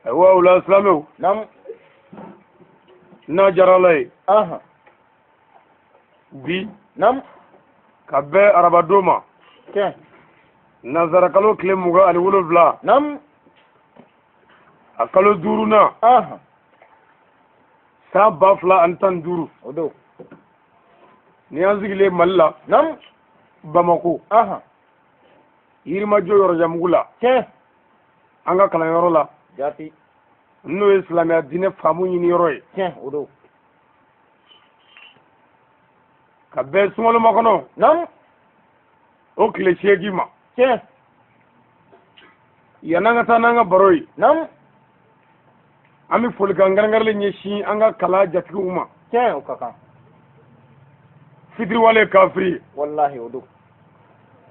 Ayiwa, o la, silamɛw, n'a diyara Ala ye, bi ka bɛn arabadon ma, nanzarakalo tile 27, a kalo duurunan, san 2015, O don. Ni y'an sigilen Mali la, Bamako, Yirimajɔ yɔrɔjamugu la, an ka kalanyɔrɔ la, n'o ye silamɛya diinɛ faamu ɲini yɔrɔ ye, Tiɲɛ, o don. Ka bɛn sunkalomakɔnɔ o tile 8 ma. Yan'an ka taa n'an ka baro ye, an bɛ folikan kɛrɛnkɛrɛnlen ɲɛsin an ka kalan jatigiw ma. Tiɲɛ, o ka kan. Fitiriwale kafiri ye. Walahi, o don.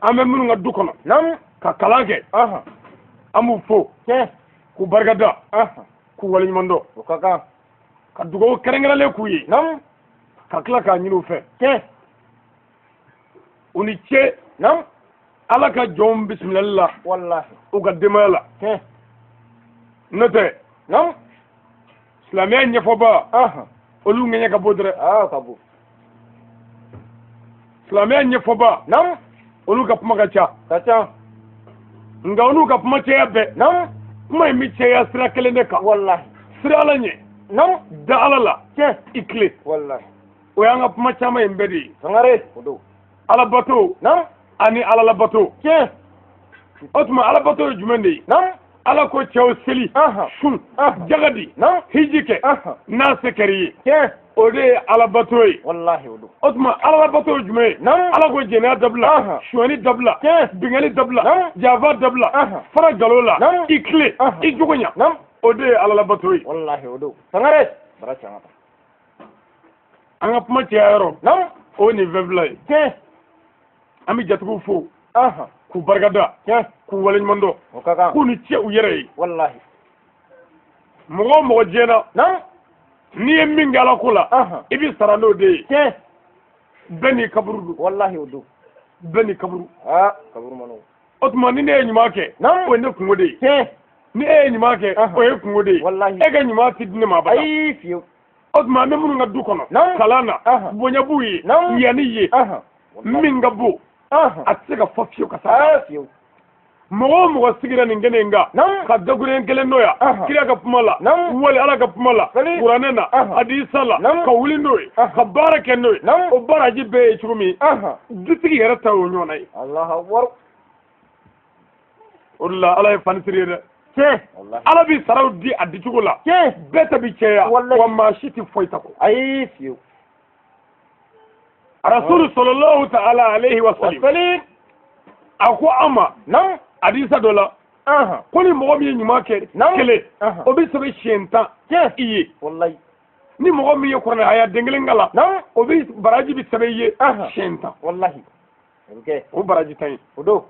An bɛ minnu ka du kɔnɔ ka kalan kɛ, an b'u fo k'u barikada, k'u waleɲuman dɔn, O ka kan. Ka dugawu kɛrɛnkɛrɛnlen k'u ye, ka tila k'a ɲini u fɛ, u ni ce Ala ka jɔnw bisimilali la u ka denbaya la. N'o tɛ, silamɛya ɲɛfɔba, olu ŋɛɲɛ ka bɔ dɛrɛ. Aa, ka bon. Silamɛya ɲɛfɔba, olu ka kuma ka ca. Ka ca. Nka olu ka kuma caya bɛɛ, kuma in bɛ caya sira kelen de kan: sira Ala ɲɛ, da Ala la, i tile. O y'an ka kuma caman in bɛɛ de ye. Sangare, o don. Alabato ani Ala labato. O tuma, alabato ye jumɛn de ye? Ala ko cɛw, seli, sun, jaga di, hiji kɛ n'a se kɛr'i ye. O de ye alabato ye. Walahi, o don. O tuma, ala labato ye jumɛn ye? Ala ko jɛnɛya dabila, sonyɛni dabila, binkanni dabila, janfa dabila, fara galo la, i tile, i jogo ɲa. O de ye ala labato ye. Walahi, o don. Sangare, bara can ka taa. An ka kuma caya yɔrɔ, o ye nin fɛn fila ye. An bɛ jatigiw fo k'u barikada, k'u waleɲuman dɔn, O ka kan. K'u ni ce u yɛrɛ ye. Mɔgɔ o mɔgɔ diɲɛ na, n'i ye min kɛ Ala ko la, i bɛ sara n'o de ye. Bɛɛ n'i kaburu don. Walahi, o don. Bɛɛ n'i kaburu. Aa, kaburu man nɔgɔn. O tuma, ni ne ye ɲuman kɛ, o ye ne kungo de ye. Ni e ye ɲuman kɛ, o ye kungo de ye. E ka ɲuman tɛ di ne ma abada. Ayi, fiyewu. O tuma, an bɛ minnu ka du kɔnɔ kalan na, bonya b'u ye, yanni ye min ka bon, a tɛ se ka fɔ fiyewu ka sa. Aa, fiyewu. Mɔgɔ o mɔgɔ sigira nin kɛnɛ in kan ka dakuruɲɛ kelen n'o ya kira ka kuma la, wali Ala ka kuma la, kuranɛ na, hadisa la, ka wuli n'o ye, ka baara kɛ n'o ye, o baraji bɛɛ ye cogo min, dutigi yɛrɛ ta y'o ɲɔgɔnna ye. Allahu akbar. O de la, Ala ye fanisiri ye dɛ. Ala bɛ saraw di a dicogo la, bɛɛ ta bi caya, wa maa si tɛ foyi ta kɔ. Ayi, fiyewu. Rasulu sallallahu ta'ala alayhi wa sallam, Wasalim. A ko an ma hadisa dɔ la ko ni mɔgɔ min ye ɲuman kɛ kelen, o bɛ sɛbɛn siɲɛ 10 i ye. Ni mɔgɔ min ye kuranɛ aya den kelen kalan, o bɛ baraji bɛ sɛbɛn i ye siɲɛ 10. Walahi, o bɛ kɛ. O baraji 10 ye. O don.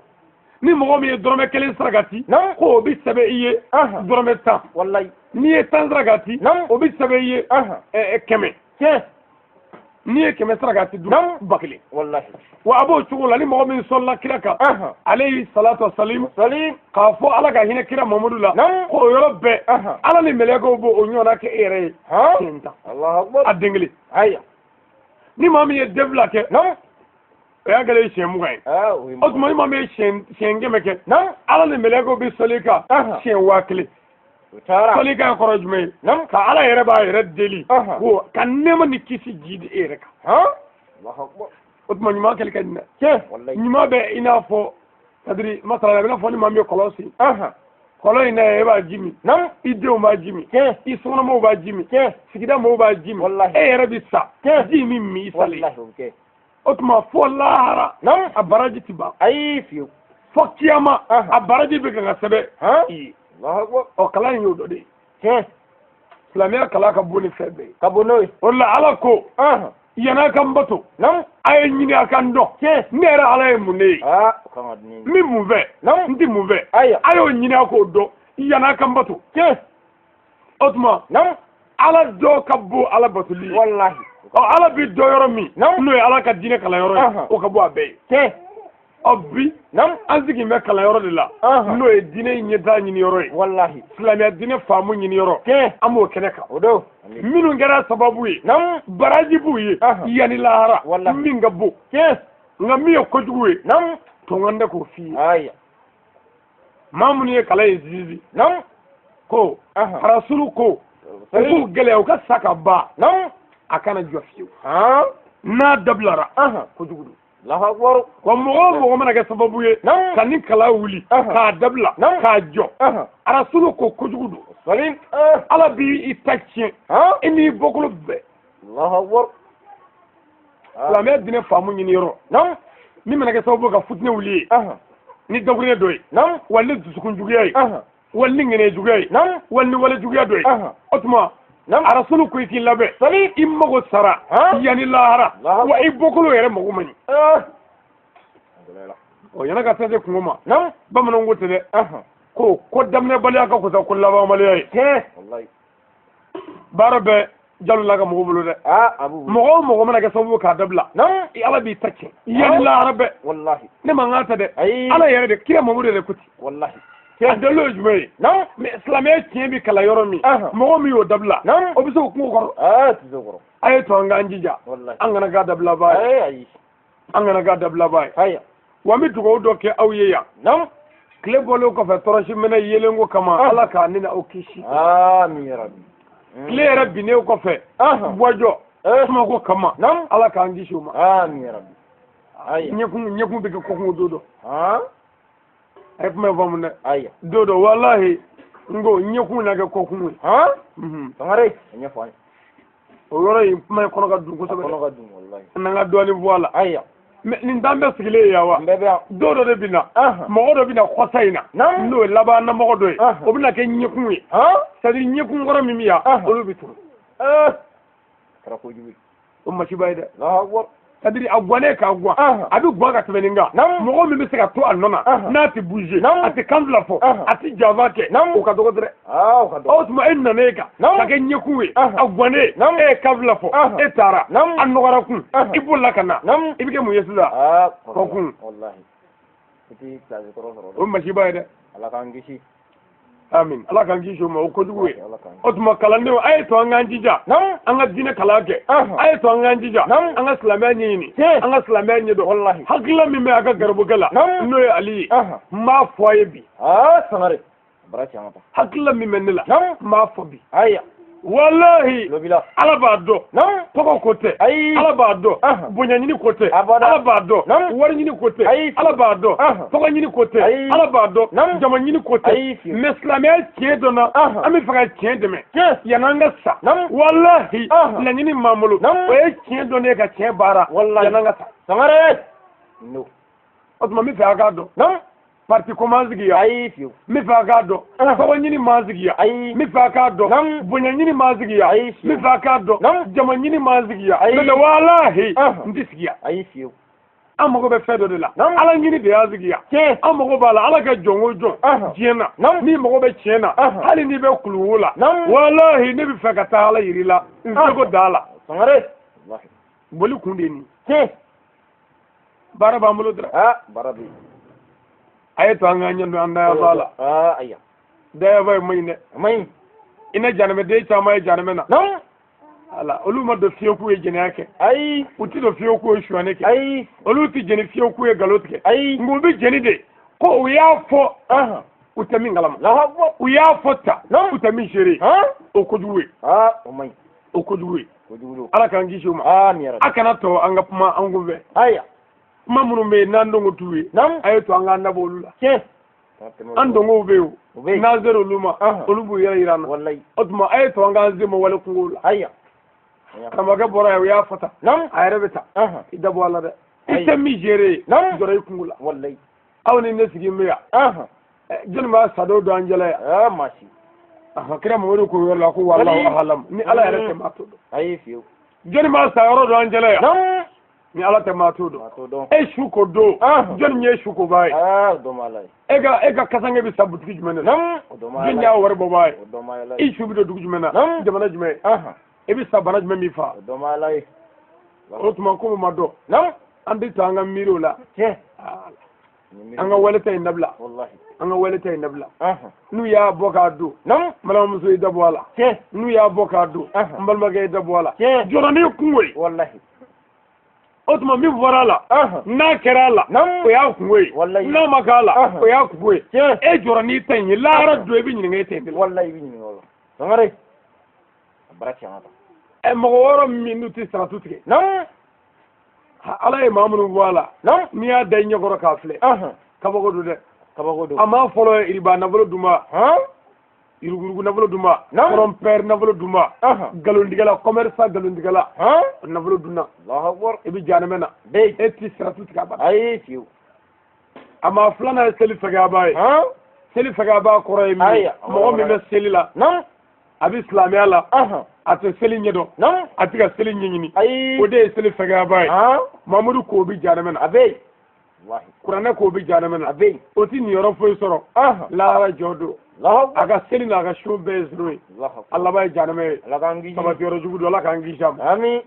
Ni mɔgɔ min ye dɔrɔmɛ kelen sarakati, ko o bɛ sɛbɛn i ye dɔrɔmɛ 10. N'i ye 10 sarakati, o bɛ sɛbɛn i ye 100. N'i ye 100 sarakati dun, 1000. Wa a b'o cogo la, ni mɔgɔ min sɔlila kira kan, alayhi salatu wasalim, Salim. K'a fɔ Ala ka hinɛ kira Mamadu la, k'o yɔrɔ bɛɛ, Ala ni mɛlɛkɛw b'o o ɲɔgɔnna kɛ e yɛrɛ ye siɲɛ 10. Allahu akbar. A den kelen. Ayiwa. Ni maa min ye den fila kɛ, o y'a kɛlen ye siɲɛ 20 ye. Aa, o ye. O tuma, ni maa min ye siɲɛ 100 kɛ, Ala ni mɛlɛkɛw bɛ sɔli kan siɲɛ 1000. O taara. Sɔli kan kɔrɔ ye jumɛn ye? Ka Ala yɛrɛ b'a yɛrɛ deli ko ka nɛɛma ni kisi ji di e yɛrɛ kan. Allahu akbar. O tuma, ɲuman kɛli ka ɲi dɛ. Ɲuman bɛ i n'a fɔ, c'est-à-dire masala, a bɛ i n'a fɔ ni maa min ye kɔlɔn sen, kɔlɔn in na, e b'a ji min, i denw b'a ji min, i sokɔnɔmɔgɔw b'a ji min, sigida mɔgɔw b'a ji min, e yɛrɛ bɛ sa ji min min i salen. Walahi, o bɛ kɛ. O tuma, fo lahara, a baraji ti ban. Ayi, fiyewu. Fo kiyama, a baraji bɛ kan ka sɛbɛn i ye. Allahu akbar. Ɔ, kalan in y'o dɔ de ye. Silamɛya kalan ka bon ni fɛn bɛɛ ye. Ka bon n'o ye. O de la, Ala ko yan'a ka n bato, a ye ɲini a ka n dɔn, ne yɛrɛ Ala ye mun de ye. Aa, o kan ka di ne ye. N bɛ mun fɛ, n tɛ mun fɛ, a y'o ɲini a k'o dɔn yan'a ka n bato. O tuma, Ala dɔ ka bon Ala batoli ye. Ɔ, Ala bɛ dɔ yɔrɔ min, n'o ye Ala ka diinɛ kalanyɔrɔ ye, o ka bɔ a bɛɛ ye. Ɔ bi an sigi bɛ kalanyɔrɔ de la, n'o ye diinɛ ɲɛtaa ɲiniyɔrɔ ye, wallahi, silamɛya diinɛ faamu ɲiniyɔrɔ, an b'o kɛnɛ kan. O don minnu kɛra sababu ye, baraji b'u ye yanni lahara, min ka bon. Nka min ye kojugu ye, tɔngɔn tɛ k'o f'i ye. Maa minnu ye kalan in sinsin, ko arasulu ko u k'u gɛlɛya u ka sa ka ban, a kana jɔ fiyewu. N'a dabilara, kojugu don. Wa mɔgɔ o mɔgɔ mana kɛ sababu ye ka ni kalan wuli k'a dabila k'a jɔ, arasulu ko kojugu don. Ala b'i ta tiɲɛ, i n'i bɔkolo bɛɛ. Silamɛya diinɛ faamu ɲini yɔrɔ, min mana kɛ sababu ka futinɛ wuli ye ni dakuruɲɛ dɔ ye, wali ni dusukun juguya ye, wali ni ŋɛnɛ juguya ye, wali ni wale juguya dɔ ye, o tuma arasulu ko i k'i labɛn, i mago sara yanni lahara, wa i bɔkolo yɛrɛ mago man ɲi. Ɔ yanni ka taa se kungo ma, bamananw ko ten dɛ, ko daminɛbaliya ka fisa ko labanbaliya ye. Baara bɛɛ jalo la ka mɔgɔ bolo dɛ. Mɔgɔ o mɔgɔ mana kɛ sababu k'a dabila, ala b'i ta tiɲɛ yanni lahara bɛɛ. Ne man kan tɛ dɛ, ala yɛrɛ de, kira Mamadu yɛrɛ ko ten. A dalilu ye jumɛn ye? Mais silamɛya tiɲɛ bɛ kalan yɔrɔ min, mɔgɔ min y'o dabila, o bɛ se o kungo kɔrɔ. A ye to an k'an jija, an kana k'a dabilabaa ye, an kana k'a dabilabaa ye. Wa n bɛ dugawu dɔ kɛ aw ye yan. Tile bɔlen kɔfɛ tɔɔrɔsi minɛ yeelenko kama, ala k'a ne n'aw kisi. Tile yɛrɛ binnen kɔfɛ buwajɔ sumako kama, ala k'an kisi o ma. Ɲɛkun bɛ kɛ kɔkungo don dɔ. A ye kuma in faamu dɛ. Don dɔ walahi n ko ɲɛkun na kɛ kɔkun ye. O yɔrɔ in kuma in kɔnɔ ka dun kosɛbɛ. N'an ka dɔɔnin fɔ a la. Mais nin t'an bɛɛ sigilen ye yan wa? Don dɔ de bɛ na, mɔgɔ dɔ bɛ na kɔsa in na, n'o ye laban namɔgɔ dɔ ye, o bɛ na kɛ ɲɛkun ye. C'est à dire ɲɛkun kɔrɔ min bɛ yan, olu bɛ turu. O masiba ye dɛ. C'est à dire a guwannen k'a guwan, a bɛ guwan ka tɛmɛ nin kan. Mɔgɔ min bɛ se ka to a nɔ na, n'a tɛ bouger, a tɛ kan fila fɔ, a tɛ janfa kɛ, o ka dɔgɔ dɛ. O tuma e nana e kan ka kɛ ɲɛkun ye, a guwannen, e ye kan fila fɔ, e taara, a nɔgɔra kun, i bolila ka na, i bɛ kɛ mun ye sisan? Kɔkun. O masiba ye dɛ. Amin. Ala k'an kisi o ma, o kojugu ye. O tuma kalandenw, a ye to an k'an jija, an ka diinɛ kalan kɛ. A ye to an k'an jija, an ka silamɛya ɲɛɲini, an ka silamɛya ɲɛdɔn. Hakilila min bɛ a ka garibukɛ la, n'o ye Ali ye, n b'a fɔ a ye bi. Hakilila min bɛ ne la, n b'a fɔ bi. Walahi ala b'a dɔn, tɔgɔ ko tɛ, ala b'a dɔn, bonya ɲini ko tɛ, ala b'a dɔn, wari ɲini ko tɛ, ala b'a dɔn, tɔgɔ ɲini ko tɛ, ala b'a dɔn, jama ɲini ko tɛ. Mais silamɛya tiɲɛ dɔnna, an bɛ fɛ ka tiɲɛ dɛmɛ yan'an ka sa. Walahi laɲini m'an bolo, o ye tiɲɛ dɔn ne ka tiɲɛ baara yan'an ka sa. O tuma n bɛ fɛ a k'a dɔn, parti ko m'an sigi yan, n bɛ fɛ a k'a dɔn, tɔgɔ ɲini m'an sigi yan, n bɛ fɛ a k'a dɔn, bonya ɲini m'an sigi yan, n bɛ fɛ a k'a dɔn, jama ɲini m'an sigi yan. N'o tɛ walahi n tɛ sigi yan. An mago bɛ fɛn dɔ de la, ala ɲini de y'an sigi yan. An mago b'a la, ala ka jɔn o jɔn diɲɛ na, n'i mago bɛ tiɲɛ na, hali n'i bɛ kuluwo la, walahi ne bɛ fɛ ka taa ala yiri la, n seko da la. Boli kun de ye nin ye. Baara b'an bolo dɔrɔn. A ye to an k'an ɲɛ don an dayaba la. Dayaba ye man ɲi dɛ. I na janɛmɛden caman ye janɛmɛ na. Ala olu ma don fiyewu k'u ye jɛnɛya kɛ. U ti don fiyewu k'u ye sonyani kɛ. Olu ti jɛni fiyewu k'u ye nkalon tigɛ. Nka u bɛ jɛni de ko u y'a fɔ u tɛ min kalama. U y'a fɔ ta u tɛ min seere. O kojugu ye. O kojugu ye. Ala k'an kisi o ma. A kana to an ka kuma an kunfɛ. Kuma minnu bɛ yen n'an donko t'u ye, a ye to an k'an dabɔ olu la. An donkow bɛ yen o, n'an sera olu ma, olu b'u yɛrɛ yira an na. O tuma a ye to an k'an sen bɔ wale kungow la. Karamɔgɔkɛ bɔra yan, o y'a fɔ tan, a yɛrɛ bɛ ta, i dabɔ a la dɛ. I tɛ min gere ye, jɔrɔ i kungo la. Aw ni ne sigi bɛ yan, jɔnni b'a sadon dɔn an jɛla yan? Kira Mamadu ko yɔrɔ la ko walahi alam, ni ala yɛrɛ tɛ maa t'o dɔn. Jɔnni b'a sa yɔrɔ dɔn an jɛla yan? Ni ala tɛ maa t'o dɔn. E su ko don, jɔnni ye su ko baa ye? E ka kasange bɛ sa butigi jumɛn de la? Jɔnni y'a wari bɔ baa ye? I su bɛ don dugu jumɛn na? Jamana jumɛn ye? I bɛ sa bana jumɛn b'i fa? O tuma ko ma dɔn, an bɛ to an ka miiri o la. An ka waleta in dabila. An ka waleta in dabila. N'u y'a bɔ k'a don, n balimamuso, i da bɔ a la. N'u y'a bɔ k'a don, n balimakɛ, i da bɔ a la. Jɔrɔ n'i kungo ye. O tuma min fɔra a la, n'a kɛra a la, o y'a kungo ye. N'a ma k'a la, o y'a kungo ye. E jɔrɔ n'i ta in ye, lahara don i bɛ ɲininka e ta in de la. Wallahi, i bɛ ɲininka o la. Sangare, a bara tiɲɛ ta. Ɛ, mɔgɔ wɔɔrɔ min n'u tɛ saratu tigɛ, Ala ye maa minnu bɔ a la, n'i y'a da i ɲɛkɔrɔ k'a filɛ, kabako don dɛ. Kabako don. A maa fɔlɔ ye iriba nafolo dunba, yuruguyurugu nafolo dunba, trompeur nafolo dunba, nkalontigɛla, commerçant nkalontigɛla, nafolo dunna. Allahu akbar. I bɛ jahanamɛ na. E ti saratu tigɛ abada. Ayi, fiyewu. A maa filanan ye seli fɛgɛyaba ye. Seli fɛgɛyaba kɔrɔ ye min ye, mɔgɔ min bɛ seli la, a bɛ silamɛya la, a tɛ seli ɲɛdɔn, a tɛ ka seli ɲɛɲini, o de ye seli fɛgɛyaba ye. Mamadu k'o bɛ jahanamɛ na. A bɛ yen. Kuranɛ k'o bɛ jahanamɛ na. A bɛ yen. O ti niyɔrɔ foyi sɔrɔ lahara jɔ don. A ka seli n'a ka sun bɛɛ ye zero ye. A laban ye jahanamɛ ye. Ala k'an kisi. Sabati yɔrɔ jugu don, Ala k'an kisi a ma. Ami.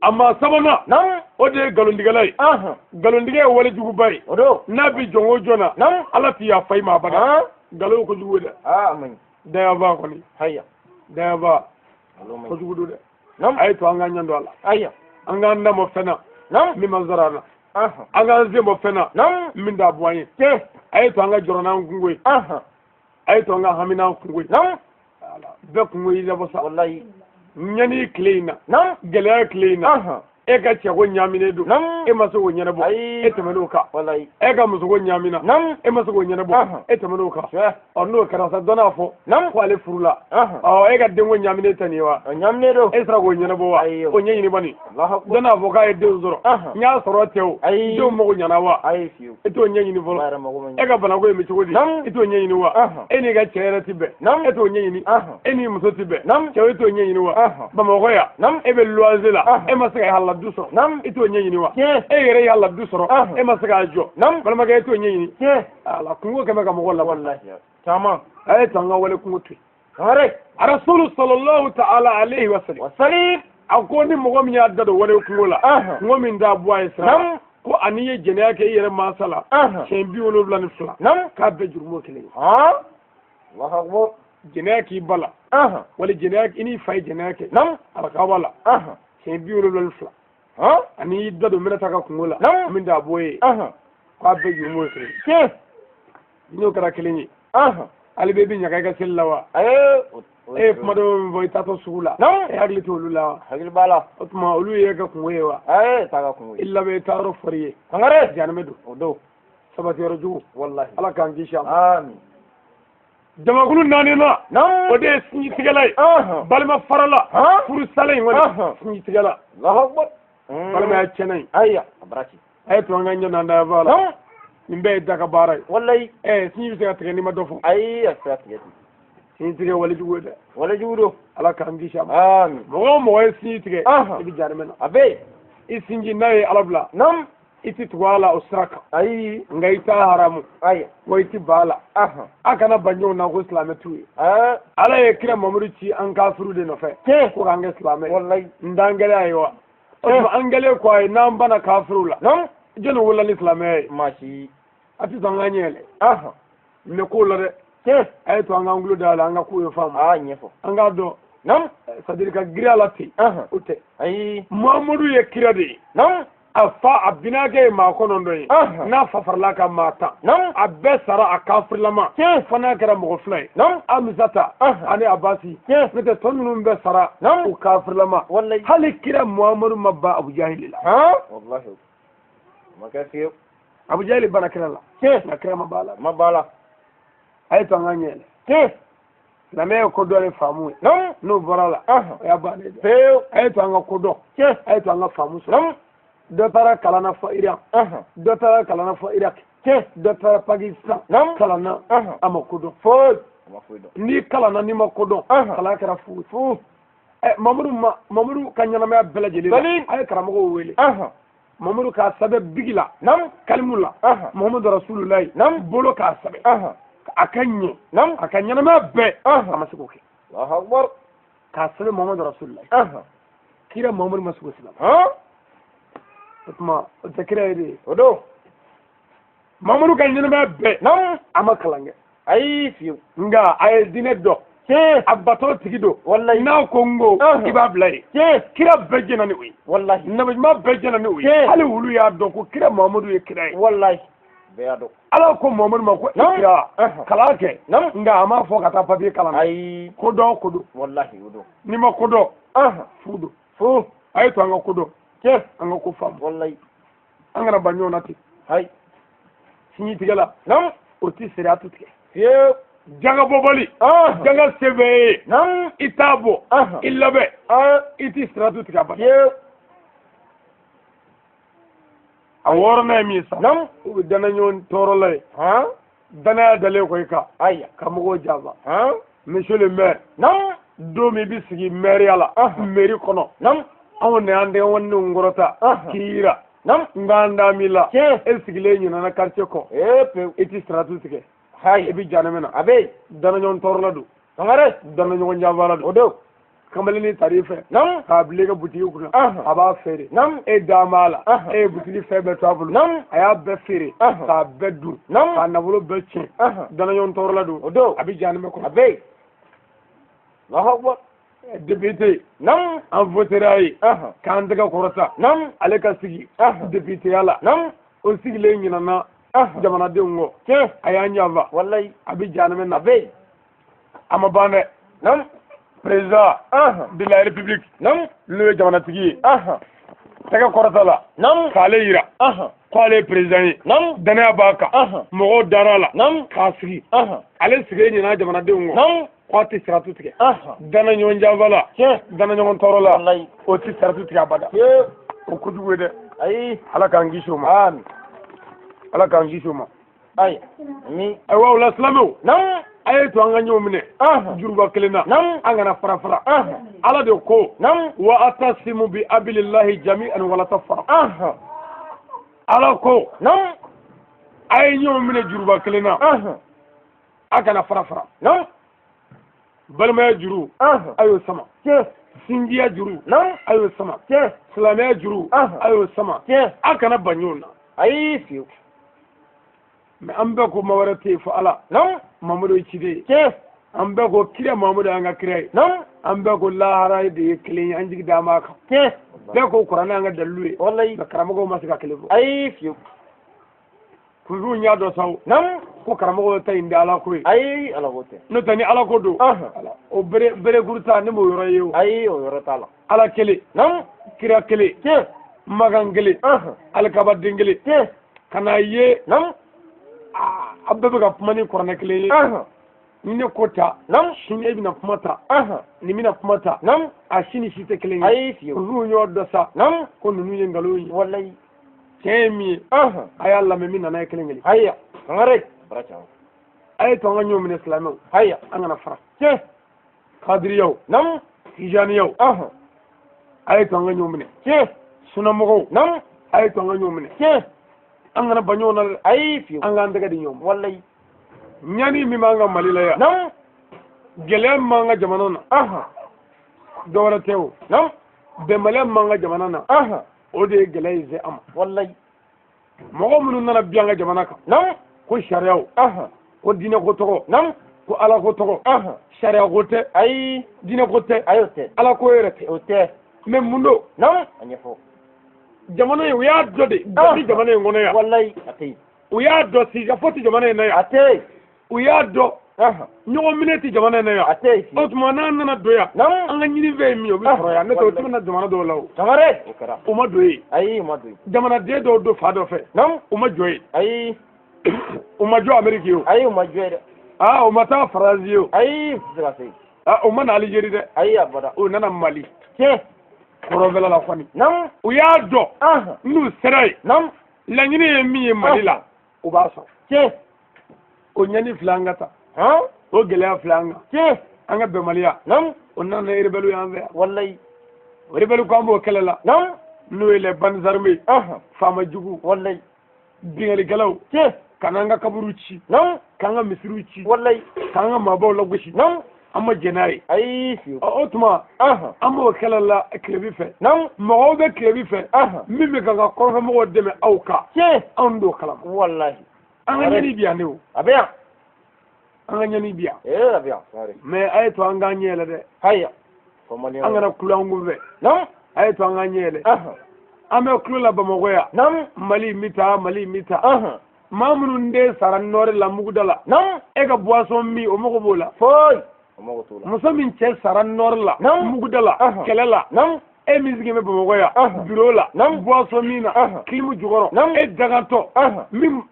A maa sabanan, o de ye nkalontigɛla ye. Nkalontigɛ ye wale juguba ye. O don. N'a bɛ jɔn o jɔn na, Ala ti yafa i ma abada. Nkalon ye kojugu ye dɛ. Aa, a man ɲi. Dayaba kɔni. Haya. Dayaba. Nkalon man ɲi. Kojugu don dɛ. A ye to an k'an ɲɛ don a la. Aya. An k'an da mɔ fɛn na min man sɔrɔ an na. An k'an sen bɔ fɛn na min t'a bɔ an ye. A ye to an ka jɔrɔ n'an kungo ye. A ye to an ka hami n'an kungo ye. Bɛɛ kungo y'i labɔ sa. Walayi. Ɲani tile in na, gɛlɛya tile in na, e ka cɛko ɲaaminen don, e ma se k'o ɲɛnabɔ, e tɛmɛn'o kan. E ka musoko ɲaamina, e ma se k'o ɲɛnabɔ, e tɛmɛn'o kan. Ɔ, n'o kɛra sa, dɔ n'a fɔ ko ale furula. Ɔ, e ka denko ɲaaminen tɛ nin ye wa? Ɲaaminen don. E sera k'o ɲɛnabɔ wa? O ɲɛɲini bani. Dɔ n'a fɔ k'a ye denw sɔrɔ, n y'a sɔrɔ tɛ o, denw mago ɲɛna wa? E t'o ɲɛɲini fɔlɔ. E ka banako in bɛ cogo di? E t'o ɲɛɲini wa? E n'i ka cɛ yɛrɛ ti bɛn, e t'o ɲɛɲini. E n'i muso ti bɛn, cɛw, e t'o ɲɛɲini wa? Bamakɔ yan, e bɛ luwanse la, e ma se ka halala du sɔrɔ, e t'o ɲɛɲini wa? E yɛrɛ ye halala du sɔrɔ, e ma se k'a jɔ, balimakɛ, e t'o ɲɛɲini. Ala kungo kɛmɛ ka mɔgɔ labɔ. Caman. A ye to an ka wale kungo to yen. Sangare. Arasulu sallallahu ta'ala alayhi wa sallam. Wa salim. A ko ni mɔgɔ min y'a da don wale kungo la, kungo min t'a bɔ a ye sira la, ko ani ye jɛnɛya kɛ i yɛrɛ mansa la siɲɛ 72, k'a bɛɛ jurumu kelen ye. Allahu akbar. Jɛnɛya k'i ba la, wali jɛnɛya i n'i fa ye jɛnɛya kɛ alakaba la siɲɛ 72, ani y'i da don minɛta ka kungo la min t'a bɔ ye, k'a bɛɛ jurumu ye kelen ye. N'o kɛra kelen ye, hali bɛ i bɛ ɲaga i ka seli la wa? E ye kuma dɔ min fɔ i taatɔ sugu la, e hakili t'olu la wa? Hakili b'a la. O tuma olu ye e ka kungo ye wa? E t'a ka kungo ye. I labɛn i taayɔrɔ fɔr'i ye. Sangare. Jahanamɛ don. O don. Sabati yɔrɔ jugu. Walahi. Ala k'an kisi a ma. Amin. Jamakulu naani na, o de ye sinjitigɛla ye. Balima farala, furu salen in kɔni, sinjitigɛla. Allahu akbar. Balimaya tiɲɛna yen. Ayiwa, a bara ci. A ye to an ka ɲɛ n'an da la. Nin bɛɛ ye da ka baara ye. Walayi. Ɛ, sinji bɛ se ka tigɛ n'i ma dɔ fɔ. Ayi, a tɛ se ka tigɛ ten. Sinji tigɛ wale jugu ye dɛ. Wale jugu don. Ala k'an kisi a ma. Amin. Mɔgɔ o mɔgɔ ye sinji tigɛ, i bɛ jahanamɛ na. A bɛ yen. I sinji n'a ye Ala bila, i ti tugu a la o sira kan. Ayi. Nka i t'a haramu. Ayi. Wa i ti ba a la. A kana ban ɲɔgɔn na ko silamɛ t'u ye. Ala ye kira Mamadu ci an kafiriw de nɔfɛ. Ko k'an kɛ silamɛ ye. Walayi. N t'an gɛlɛya ye wa? O tuma an gɛlɛn ko a ye n'an banna kafiriw la. Jɔnni wolola ni silamɛya ye? Maa si. A tɛ sɔn an ka ɲɛ yɛlɛ. Nin bɛ kow la dɛ. A ye to an k'an tulo da a la, an ka kow ye faamu. Aa, ɲɛfɔ. An k'a dɔn. C'est à dire ka girin a la ten. O tɛ. Ayi. Mamadu ye kira de ye. A fa a binakɛ ye maa 9 ye. N'a fa farala ka maa 10. A bɛɛ sara a kafirilama. Fo n'a kɛra mɔgɔ 2 ye. Amisata ani Abasi. N'o tɛ tɔ ninnu bɛɛ sara u kafirilama. Walayi. Hali kira Muhamadu ma ban Abu Jahili la. Walahi. O ma kɛ fiyewu. Abu Jahili banna kira la. Nka kira ma ban a la. Ma ban a la. A ye to an ka ɲɛ yɛlɛ. Silamɛya ye ko dɔn ni faamu ye. N'o bɔra la, o y'a bannen ye. Pewu. A ye to an ka ko dɔn. A ye to an ka faamu sɔrɔ. Dɔ taara kalan na fɔ Iran. Dɔ taara kalan na fɔ Irak. Dɔ taara Pakistan. Kalan na, a ma ko dɔn. Foyi. A ma foyi dɔn. N'i kalanna n'i ma ko dɔn, kalan kɛra fu ye. Fu. Ɛ, Mamadu ma Mamadu ka ɲɛnamaya bɛɛ lajɛlen la, a ye karamɔgɔw wele. Mamadu k'a sɛbɛn bigi la. Kalimu la. Muhamadu Rasululayi. Bolo k'a sɛbɛn. A ka ɲɛ. A ka ɲɛnamaya bɛɛ. A ma se k'o kɛ. Allahu akbar. K'a sɛbɛn Muhamadu Rasululayi. Kira Mamadu ma se k'o sɛbɛn. O tuma o tɛ kira ye de ye. O don. Mamadu ka ɲɛnamaya bɛɛ Naamu. A ma kalan kɛ. Ayi, fiyewu. Nka a ye diinɛ dɔn. Tiɲɛ. A batɔ tigi don. Walayi. N'a ko n ko i b'a bila yen. Tiɲɛ. Kira bɛɛ jɛnna ni o ye. Walahi. Nabiɲuman bɛɛ jɛnna ni o ye. Tiɲɛ. Hali wulu y'a dɔn ko kira Mamadu ye kira ye. Walahi. Bɛɛ y'a dɔn. Ala ko Mamadu ma ko Naamu. kira kalan kɛ. Naamu. Nka a m'a fɔ ka taa papiye kalan na. Ayi. Ko dɔn ko don. Walahi, o don. N'i ma ko dɔn, fu don. Fu. A ye to an ka ko dɔn. Tiɲɛ. An ka ko faamu. Walahi. An kana ban ɲɔgɔn na ten. Ayi. Sinji tigɛ la. Naamu. O ti sariya tu tigɛ. Fiyewu. Janga bɔbɔli. Janga se bɛɛ ye. Naamu. I t'a bɔ. I labɛn. I ti sira tu tigɛ a bada. Fiyewu. A wɔɔrɔnan ye min ye sa. Naamu. O bɛ danaya tɔɔrɔ la ye. Danaya dalen kɔ i kan. Ayiwa. Ka mɔgɔw janfa. Monsieur le maire. Naamu. Don min i bɛ sigi maire la. Mairie kɔnɔ. Naamu. Anw de y'an denkɛw kɔrɔta. K'i yira. Naamu. N k'an da min la. Tiɲɛ. E sigilen ɲinɛna quartier kɔ. Ee pewu. I ti siratu tigɛ. Hayi. I bɛ janɛmɛ na. A bɛ yen. Danaɲɔgɔn tɔɔrɔla don. Sangare. Danaɲɔgɔn janfala don. O don. Kamalennin tar'i fɛ. Naamu. K'a bila i ka butigi kunna. A b'a feere. Naamu. E dan b'a la. E ye butigi fɛn bɛɛ to a bolo. Naamu. A y'a bɛɛ feere. K'a bɛɛ dun. Naamu. K'a nafolo bɛɛ tiɲɛ. Danaɲɔgɔn tɔɔrɔla don. O don. A bɛ janɛmɛ kɔnɔ. A bɛ yen. Allahu akbar. Député. Naamu. An votera ye. K'an tɛgɛ kɔrɔta. Naamu. Ale ka sigi. Députéya la. Naamu. O sigilen ɲinɛna jamanadenw kɔ. Tiɲɛ. A y'an janfa. Walayi. A bɛ janɛmɛ na. A bɛ yen. A ma ban dɛ. Naamu. Président de la République. Naamu. N'o ye jamanatigi ye. Tɛgɛ kɔrɔta la. Naamu. K'ale yira. K'ale ye président ye. Naamu. Danaya b'a kan. Mɔgɔw dar'a la. Naamu. K'a sigi. Ale sigilen ɲinɛna jamanadenw kɔ. Naamu. K'a tɛ siratu tigɛ. Danaɲɔgɔn janfa la. Tiɲɛ. Danaɲɔgɔn tɔɔrɔ la. Walayi. O tɛ siratu tigɛ abada. Fiyewu. O kojugu ye dɛ. Ayi. Ala k'an kisi o ma. Amin. Ala k'an kisi o ma. Ayi. Ami. Ayiwa o la silamɛw. Naamu. A ye to an ka ɲɔgɔn minɛ. Juruba kelen na. Naamu. An kana fara fara. Ala de ko. Naamu. Wa atasimu bi abilillahi jami'an wala tafarraqu. Ala ko. Naamu. A ye ɲɔgɔn minɛ juruba kelen na. A kana fara fara. Naamu. Balimaya juru. A y'o sama. Tiɲɛ. Sinjiya juru. Naamu. A y'o sama. Tiɲɛ. Silamɛya juru. A y'o sama. Tiɲɛ. A kana ban ɲɔgɔn na. Ayi fiyewu. Mais an bɛɛ ko ma wɛrɛ tɛ yen fo Ala. Naamu. Mamadu ye ciden ye. Tiɲɛ. An bɛɛ ko kira Mamadu y'an ka kira ye. Naamu. An bɛɛ ko lahara de ye kelen ye, an jigi d'an b'a kan. Tiɲɛ. Bɛɛ ko kuranɛ y'an ka dalilu ye. Walayi. Nka karamɔgɔw ma se ka kelen fɔ. Ayi fiyewu. Kunfinw y'a dɔn sa o. Naamu. Ko karamɔgɔw ta in tɛ Ala ko ye. Ayi, Ala ko tɛ. N'o tɛ ni Ala ko don. O berekuru ta ne m'o yɔrɔ ye o. Ayi, o yɔrɔ t'a la. Ala kelen. Naamu. Kira kelen. Tiɲɛ. Makan kelen. Alikabaden kelen. Tiɲɛ. Ka n'a ye. Naamu. A bɛɛ bɛ ka kuma ni kuranɛ kelen ye. Ni ne ko ta. Naamu. Sini e bɛna kuma ta. Nin bɛna kuma ta. Naamu. A si ni si tɛ kelen ye. Ayi fiyewu. Kunfinw y'o dɔn sa. Naamu. Ko ninnu ye nkalon ye. Walayi. Tiɲɛ ye min ye. A y'a lamɛn min nana ye kelen kelen. Ayiwa. Sangare. A ye to an ka ɲɔgɔn minɛ silamɛw. Ayiwa. An kana fara. Tiɲɛ. Kadiriyaw. Naamu. Tijaniyaw. A ye to an ka ɲɔgɔn minɛ. Tiɲɛ. Sunamɔgɔw. Naamu. A ye to an ka ɲɔgɔn minɛ. Tiɲɛ. An kana ban ɲɔgɔn na dɛ. Ayi fiyewu. An k'an tɛgɛ di ɲɔgɔn ma. Walayi. Ɲani min b'an ka Mali la yan. Naamu. Gɛlɛya min b'an ka jamana na. Dɔ wɛrɛ tɛ o. Naamu. Bɛnbaliya min b'an ka jamana na. O de ye gɛlɛya in se an ma. Walayi. Mɔgɔ minnu nana bi an ka jamana kan. Naamu. Ko sariyaw. Ko diinɛ ko tɔgɔ. Naamu. Ko Ala ko tɔgɔ. Sariya ko tɛ. Ayi. Diinɛ ko tɛ. Ayi o tɛ. Ala ko yɛrɛ tɛ. O tɛ. Mais mun don. Naamu. A ɲɛfɔ. Jamana in u y'a dɔn de. Bɛɛ bɛ jamana in kɔnɔ yan. Walayi. A tɛ yen. U y'a dɔn sigikafɔ tɛ jamana in na yan. A tɛ yen. U y'a dɔn. Ɲɔgɔn minɛ tɛ jamana in na yan. A tɛ yen. O tuma n'an nana don yan. Naamu. An ka ɲini fɛn ye min ye o bɛ sɔrɔ yan. N'o tɛ o tɛmɛna jamana dɔw la o. Sangare. O kɛra. U ma don yen. Ayi, u ma don yen. Jamanaden dɔw don fa dɔ fɛ. Naamu. U ma jɔ yen. Ayi. U ma jɔ Amérique ye o. Ayi, u ma jɔ yen dɛ. Aa, u ma taa Faransi ye o. Ayi, u tɛ se ka se yen. Aa, u ma na Algérie dɛ. Ayi, abada. U nana Mali. Tiɲɛ. Kɔrɔnfɛla la kɔni. Naamu. U y'a dɔn. N'u sera yen. Naamu. Laɲini ye min ye Mali la. U b'a sɔrɔ. Tiɲɛ. O ɲani filɛ an ka ta. O gɛlɛya filɛ an kan. Tiɲɛ. An ka bɛnbaliya. Naamu. O nana rebelle y'an fɛ yan. Walayi. Rebelle ko an b'o kɛlɛ la. Naamu. N'o ye les bandes armées. Faama jugu. Walayi. Binkannikɛlaw. Tiɲɛ. Ka n'an ka kaburu ci. Naamu. K'an ka misiriw ci. Walayi. K'an ka maabaw lagosi. Naamu. An ma jɛn n'a ye. Ayi fiyewu. O tuma. An b'o kɛlɛ la tilebi fɛ. Naamu. Mɔgɔw bɛ tilebi fɛ. Min bɛ ka ka kɔrɔnfɛmɔgɔw dɛmɛ aw kan. Tiɲɛ. Anw t'o kalama. Walayi. An ka ɲɛni bi yan de o. A bɛ yan. An ka ɲɛni bi yan. Ee a bɛ yan Sangare. Mais a ye to an k'an ɲɛ yɛlɛ dɛ. Haya. An kana kulo an kun fɛ. Naamu. A ye to an k'an ɲɛ yɛlɛ. An bɛ kulo la Bamakɔ yan. Naamu. Mali n bɛ taa, Mali n bɛ taa. Maa minnu den sara nɔɔrɛ la muguda la. Naamu. E ka boisson min o mago b'o la. Foyi. O mago t'o la. Muso min cɛ sara nɔɔrɛ la. Naamu. Muguda la. Kɛlɛ la. Naamu. E min sigilen bɛ Bamakɔ yan. Bureau la. Naamu. Boisson min na. Clim jukɔrɔ. Naamu. E dagantɔ.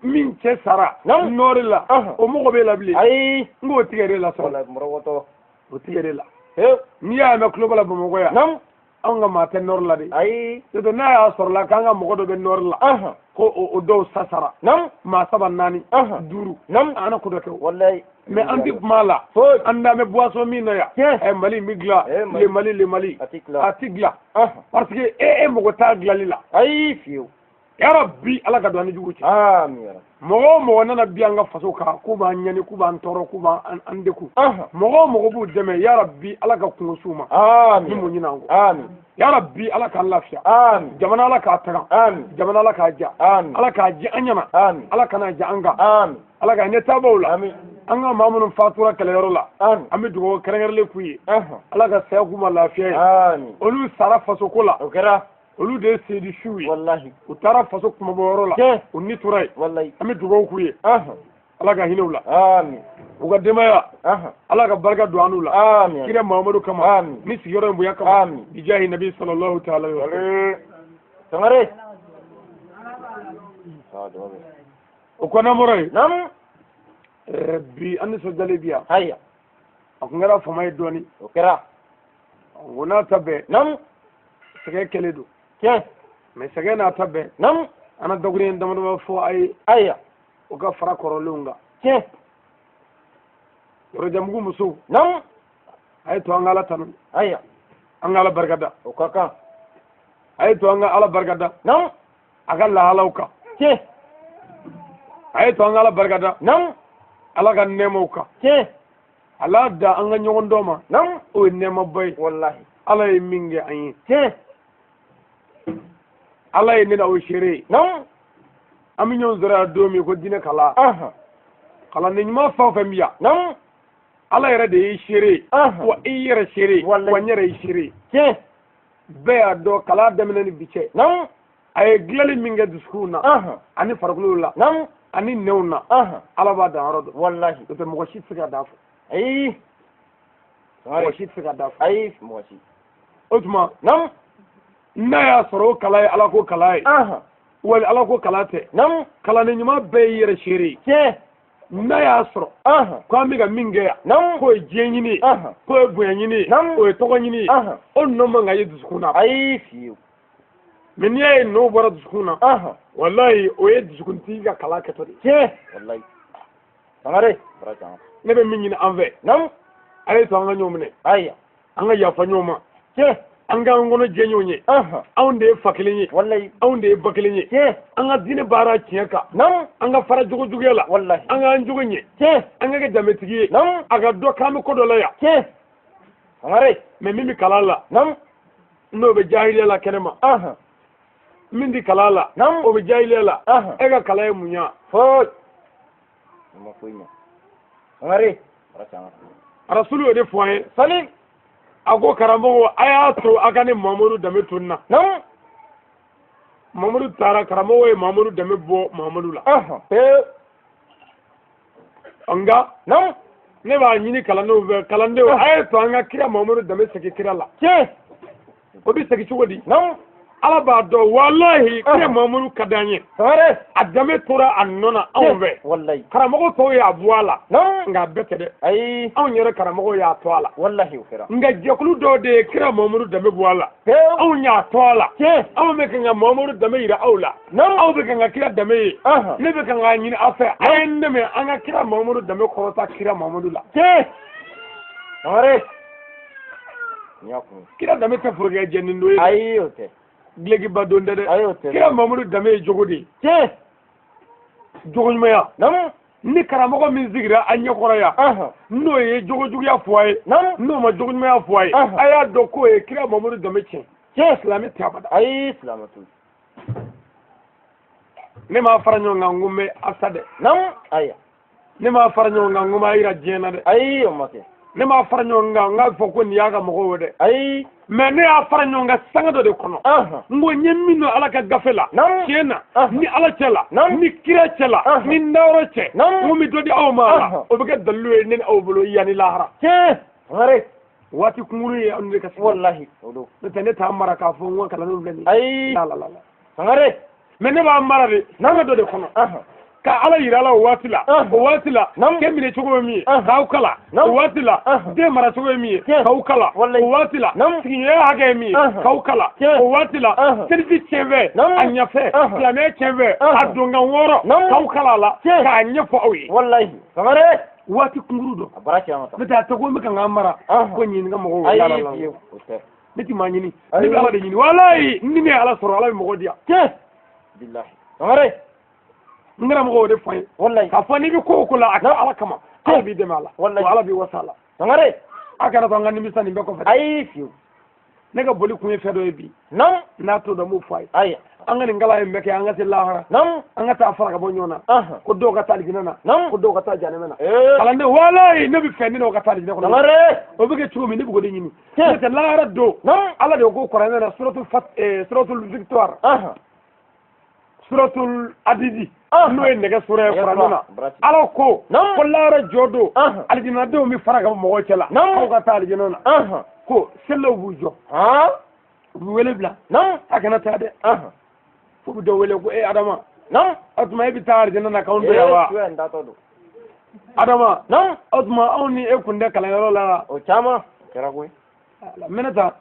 Min cɛ sara. Naamu. Nɔɔrɛ la. O mago b'e la bilen. Ayi. N k'o tigɛ de la sɔrɔ. Walayi mɔrɔkɔtɔ. O tigɛ de la. Hewu. N'i y'a mɛn kulo b'a la Bamakɔ yan. Naamu. Anw ka maa tɛ nɔɔrɛ la de. Ayi. N'o tɛ n'a y'a sɔrɔ la k'an ka mɔgɔ dɔ bɛ nɔɔrɛ la. Ko o dɔw sasara. Naamu. Maa 3 4 5. Naamu. An na ko dɔ kɛ o. Walayi. Mais an tɛ kuma la. Foyi. An da bɛ boisson min na yan. Tiɲɛ. Ɛ Mali in bɛ dilan. Le Mali le Mali. A tɛ dilan. A tɛ dilan. Parce que e mɔgɔ t'a dilanli la. Ayi fiyewu. Yarabi Ala ka don an ni jugu cɛ. Amiina. Mɔgɔ o mɔgɔ nana bi an ka faso kan k'u b'an ɲani k'u b'an tɔɔrɔ k'u b'an degun. Mɔgɔ o mɔgɔ b'u dɛmɛ yarabi Ala ka kungo s'u ma. Amiina. Min m'o ɲini an kɔ. Amiina. Yarabi Ala k'an lafiya. Amiina. Jamana Ala k'a taga. Amiina. Jamana Ala k'a ja. Amiina. Ala k'a jɛ an ɲɛna. Amiina. Ala kana ja an kan. Amiina. Ala ka ɲɛ taabaw la. Amiina. An ka maa minnu fatura kɛlɛyɔrɔ la. Amiina. An bɛ dugawu kɛrɛnkɛrɛnlen k'u ye. Ala Ala ka saya k'u ma lafiya ye. Amiina. Olu sara fasoko la. O kɛra. Olu de ye seyidi siw ye. Walahi. U taara faso kumabɔyɔrɔ la. Tiɲɛ. U ni tora yen. Walahi. An bɛ dugawu k'u ye. Ala ka hinɛ u la. Amiina. U ka denbaya. Ala ka barika don an n'u la. Amiina. Kira Mahamadu kama. Amiina. Ni sigiyɔrɔ in bonya kama. Amiina. Bijahi nabi sallallahu ta'ala alaihi wa sallam. Sangare. O kɔ n'an bɔra yen. Naamu. Bi an nisɔndiyalen bi yan. Haya. A kun kɛra fama ye dɔɔnin. O kɛra. O n'a ta bɛɛ. Naamu. Sɛgɛn kɛlen don. Tiɲɛ. Mais sɛgɛn n'a ta bɛɛ. Naamu. An na dakuruɲɛ dama dama fɔ a ye. Ayiwa. O ka fara kɔrɔlenw kan. Tiɲɛ. Yɔrɔjanbugu musow. Naamu. A ye to an ka Ala tanu. Ayiwa. An ka Ala barikada. O ka kan. A ye to an ka Ala barikada. Naamu. A ka lahalaw kan. Tiɲɛ. A ye to an ka Ala barikada. Naamu. Ala ka nɛɛmaw kan. Tiɲɛ. Ala da an ka ɲɔgɔn dɔn ma. Naamu. O ye nɛɛmaba ye. Walahi. Ala ye min kɛ an ye. Tiɲɛ. Ala ye ne na o seere ye. Naamu. An bɛ ɲɔgɔn sɔrɔ yan don min ko diinɛ kalan. Kalanden ɲuman fɛn o fɛn bi yan. Naamu. Ala yɛrɛ de y'i seere ye. Wa i yɛrɛ seere ye. Wa n yɛrɛ y'i seere ye. Tiɲɛ. Bɛɛ y'a dɔn kalan daminɛ ni bi cɛ. Naamu. A ye dilanli min kɛ dusukun na. Ani farikolo la. Naamu. Ani nɛnw na. Ala b'a dan yɔrɔ dɔn. Walahi. N'o tɛ mɔgɔ si tɛ se ka da fɔ. Ayi. Mɔgɔ si tɛ se ka da fɔ. Ayi mɔgɔ si. O tuma. Naamu. N'a y'a sɔrɔ o kalan ye Ala ko kalan ye. Wali Ala ko kalan tɛ. Naamu. Kalanden ɲuman bɛɛ y'i yɛrɛ seere ye. Tiɲɛ. N'a y'a sɔrɔ. Ko an bɛ ka min kɛ yan. Naamu. K'o ye diɲɛ ɲini ye. K'o ye bonya ɲini ye. Naamu. O ye tɔgɔ ɲini ye. O nɔ man ka ye dusukun na. Ayi fiyewu. Mais n'i y'a ye nɔ bɔra dusukun na. Walayi o ye dusukuntigi ka kalan kɛtɔ de ye. Tiɲɛ. Walayi. Sangare. Ne bɛ min ɲini an fɛ. Naamu. A ye to an ka ɲɔgɔn minɛ. Ayiwa. An ka yafa ɲɔgɔn ma. Tiɲɛ. An k'an kɔnɔ jɛ ɲɔgɔn ye. Anw de ye fa kelen ye. Walayi. Anw de ye ba kelen ye. Tiɲɛ. An ka diinɛ baara tiɲɛ kan. Naamu. An ka fara jogo juguya la. Walayi. An k'an jogo ɲɛ. Tiɲɛ. An ka kɛ danbetigi ye. Naamu. A ka dɔn k'an bɛ ko dɔ la yan. Tiɲɛ. Sangare. Mais min bɛ kalan la. Naamu. N'o bɛ jahiliya la kɛnɛ ma. Min tɛ kalan la. Naamu. O bɛ jahiliya la. E ka kalan ye mun ye? Foyi. O ma foyi ɲɛ. Sangare. Rasulu y'o de fɔ an ye. Sali. A ko karamɔgɔ a y'a to a ka ne Mamadu danbe to n na. Naamu. Mamadu taara karamɔgɔ ye Mamadu danbe bɔ Mamadu la. Pewu. Nka. Naamu. Ne b'a ɲini kalandenw fɛ kalandenw a ye to an ka kira Mamadu danbe segin kira la. Tiɲɛ. O bɛ segin cogo di? Naamu. Ala b'a dɔn walahi kira Mamadu ka d'an ye. Sangare. A danbe tora a nɔ na anw fɛ. Walahi. Karamɔgɔ tɔw y'a bɔ a la. Naamu. Nka a bɛɛ tɛ dɛ. Ayi. Anw yɛrɛ karamɔgɔw y'a to a la. Walahi o kɛra. Nka jɛkulu dɔw de ye kira Mamadu danbe bɔ a la. Pewu. Anw y'a to a la. Tiɲɛ. Anw bɛ kan ka Mamadu danbe yira aw la. Naamu. Aw bɛ kan ka kira danbe ye. Ne bɛ kan k'a ɲini aw fɛ. A ye n dɛmɛ an ka kira Mamadu danbe kɔrɔta kira Mamadu la. Tiɲɛ. Sangare. N y'a kun. Kira danbe tɛ forokɛ jɛni dɔ ye. Ayi o tɛ. Gilekiba don tɛ dɛ. Ayi o tɛ. Kira Mamadu danbe ye jogo de ye. Tiɲɛ. Jogo ɲumanya. Naamu. Ni karamɔgɔ min sigira an ɲɛkɔrɔ yan. N'o ye jogo juguya fɔ a ye. Naamu. N'o ma jogo ɲumanya fɔ a ye. A y'a dɔn k'o ye kira Mamadu danbe tiɲɛ. Tiɲɛ. Silamɛ tɛ abada. Ayi silamɛ t'o. Ne m'a fara ɲɔgɔn kan n ko n bɛ asa dɛ. Naamu. Ayiwa. Ne m'a fara ɲɔgɔn kan n ko n b'a yira diɲɛ na dɛ. Ayi, o ma kɛ. Ne m'a fara ɲɔgɔn kan n k'a fɔ ko nin y'a ka mɔgɔw ye dɛ. Ayi. Mais ne y'a fara ɲɔgɔn kan sanga dɔ de kɔnɔ. N ko n ye min dɔn Ala ka gafe la. Tiɲɛ na. Ni Ala cɛ la. Ni kira cɛ la. Ni n dayɔrɔ cɛ. N ko n bɛ dɔ di aw ma a la. O bɛ kɛ dalilu ye ne ni aw bolo yanni lahara. Tiɲɛ. Sangare. Waati kunkurun ye anw de ka sigi. Walahi. O don. N'o tɛ ne t'a mara k'a fɔ n ko kalandenw filɛ nin ye. Ayi. La la la. Sangare. Mais ne b'a mara de sanga dɔ de kɔnɔ. Ka Ala yira la o waati la. O waati la. Kɛ minɛ cogo ye min ye. K'aw kala. O waati la. Den mara cogo ye min ye. K'aw kala. O waati la. Sigiɲɔgɔnya hakɛ ye min ye. K'aw kala. O waati la. Seliji tiɲɛfɛ. A ɲɛfɛ. Silamɛya tiɲɛfɛ. A donkan wɔɔrɔ. K'aw kala a la. K'a ɲɛfɔ aw ye. Walahi. Sangare. Waati kunkuru don. A baara cɛ ma. N'o tɛ a tɛ ko n bɛ kan k'an mara. Ko ɲini ka mɔgɔw. Ayi, o tɛ. Ne ti maa ɲini. Ne bɛ Ala de ɲini. Walahi ni ne ye Ala sɔrɔ Ala bɛ mɔgɔ di yan. Tiɲɛ. Bilahi. Sangare. N karamɔgɔ o de fɔ n ye. Walahi. K'a fɔ n'i bɛ ko o ko la a kɛ Ala kama. Ala b'i dɛmɛ a la. Walahi. Ala b'i wasa a la. Sangare. A kana to an ka nimisa nin bɛɛ kɔfɛ. Ayi fiyewu. Ne ka boli kun ye fɛn dɔ ye bi. Naamu. N'a t'o dɔn n b'o fɔ a ye. Ayi. An ka nin kalan in bɛɛ kɛ an ka se lahara. Naamu. An ka taa fara ka bɔ ɲɔgɔn na. Ko dɔw ka taa alijinɛ na. Naamu. Ko dɔw ka taa janɛmɛ na. Kalanden walayi ne bɛ fɛ ne n'aw ka taa alijinɛ kɔnɔ. Sangare. O bɛ kɛ cogo min ne bɛ k'o de ɲini. N'o tɛ lahara don. Naamu. Ala de ko kuranɛ na suratul victoire. Suratul Adidi. N'o ye nɛgɛ sura ye kuranɛ na. Ala ko ko lahara jɔ don. Alijinɛdenw bɛ fara ka bɔ mɔgɔw cɛ la. Aw ka taa alijinɛ na. Ko selilaw b'u jɔ. U bɛ wele bila. A kana taa dɛ. Fo bɛ dɔ wele ko e Adama. O tuma e bɛ taa alijinɛ na k'anw to yan wa? Adama. O tuma anw ni e kun tɛ kalanyɔrɔ la. O caman. O kɛra koyi. Minɛta.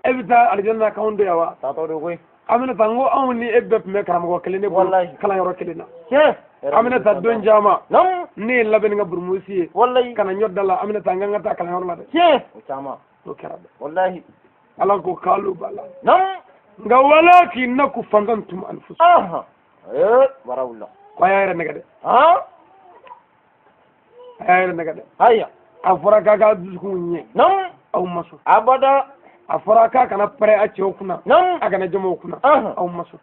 E bɛ taa alijinɛ na k'anw to yan wa? Taatɔ don koyi. Aminata n ko anw ni e bɛɛ tun bɛ karamɔgɔ kelen de bolo kalanyɔrɔ kelen na. Aminata don caman. Ne ye labɛn ni ka burumusi ye. Walahi. Ka na ɲɔ da la Aminata n k'an ka taa kalanyɔrɔ la dɛ. Tiɲɛ. O caman. O kɛra dɛ. Walahi. Ala ko k'alu b'a la. Nka walakinnakum fatantum anfusakum. Baara wulila. Ko a y'a yɛrɛ nɛgɛ dɛ. A y'a yɛrɛ nɛgɛ dɛ. Ayiwa. A fɔra k'a ka dusukun ɲɛ. Aw ma sɔn. Abada. A fɔra k'a kana pɛrɛn a cɛw kunna. A kana jama o kunna. Aw ma sɔn.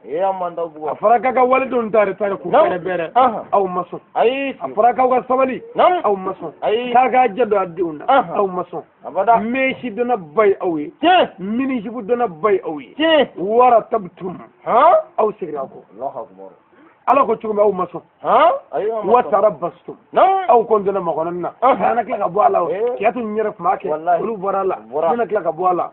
A fɔra k'a ka walidenw tare tare k'u bɛrɛ bɛrɛ. Aw ma sɔn. Ayi. A fɔra k'aw ka sabali. Aw ma sɔn. Ayi. K'a k'a jɛ don a denw na. Aw ma sɔn. Abada. Mɛsi donna ba ye aw ye. Tiɲɛ. Minisibu donna ba ye aw ye. Tiɲɛ. Wara tabtum. Aw seginna kɔ. Alahu akubar. Ala ko cogo min aw ma sɔn. Wa tarabastum. Aw ko n donna makɔnɔni na. An na tila ka bɔ a la o. Kiyatu n yɛrɛ tun b'a kɛ. Olu bɔra a la. Ne na tila ka bɔ a la.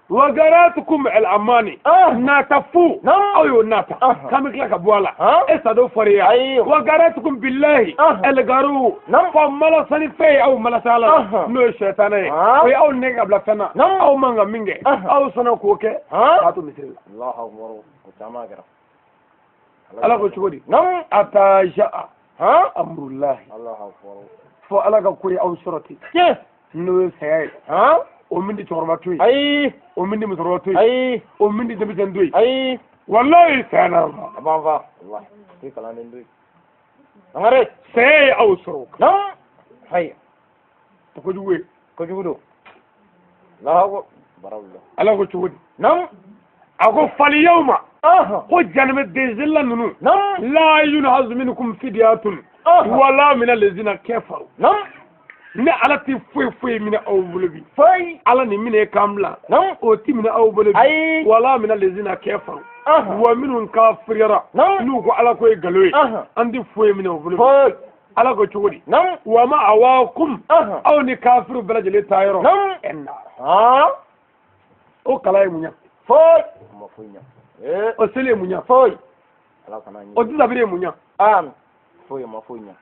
Wa garatukum al amani. Nata fu. Aw y'o nata. K'an bɛ tila ka bɔ a la. E sado fɔra ye. Wa garatukum billahi. El garu. Fɔ malasani fɛn ye aw malasa la. N'o ye sɛtanɛ ye. O ye aw nɛgɛ ka bila fɛn na. Aw man ka min kɛ. Aw sɔnna k'o kɛ. K'a to misiri la. Alahu akubar. O caman kɛra. Ala ko cogo di? Ata jaa amrullahi. Fo Ala ka ko ye aw sɔrɔ ten. N'o ye saya ye. O min di cɛkɔrɔba to yen. Ayi. O min di musokɔrɔba to yen. Ayi. O min di denmisɛnnin to yen. Ayi. Walayi saya nana fa. A b'an fa. Walahi. I kalanden to yen. Sangare. Saya ye aw sɔrɔ o kan. Hayi. O kojugu ye. Kojugu don. Alahu akubar. Ala ko cogo di? A ko fali yawma. Ko janɛmɛ denzelila ninnu. La yunhazu minkum fidyatun. Wala mina lezina kafaru. Ne Ala tɛ foyi foyi minɛ aw bolo bi. Foyi. Ala ni minɛ k'an bila. O ti minɛ aw bolo bi. Ayi. Wala mina lezina kafaru. Wa minnu kafiriyara. N'u ko Ala ko ye nkalon ye. An tɛ foyi minɛ u bolo bi. Ala ko cogo di? Wa ma awakum. Aw ni kafiru bɛɛ lajɛlen taa yɔrɔ. Ɛnna. O kalan ye mun ye? Foyi. Ma foyi ɲɛ. O seli ye mun ɲɛ? Foyi. O disabiri ye mun ɲɛ? Foyi ma foyi ɲɛ.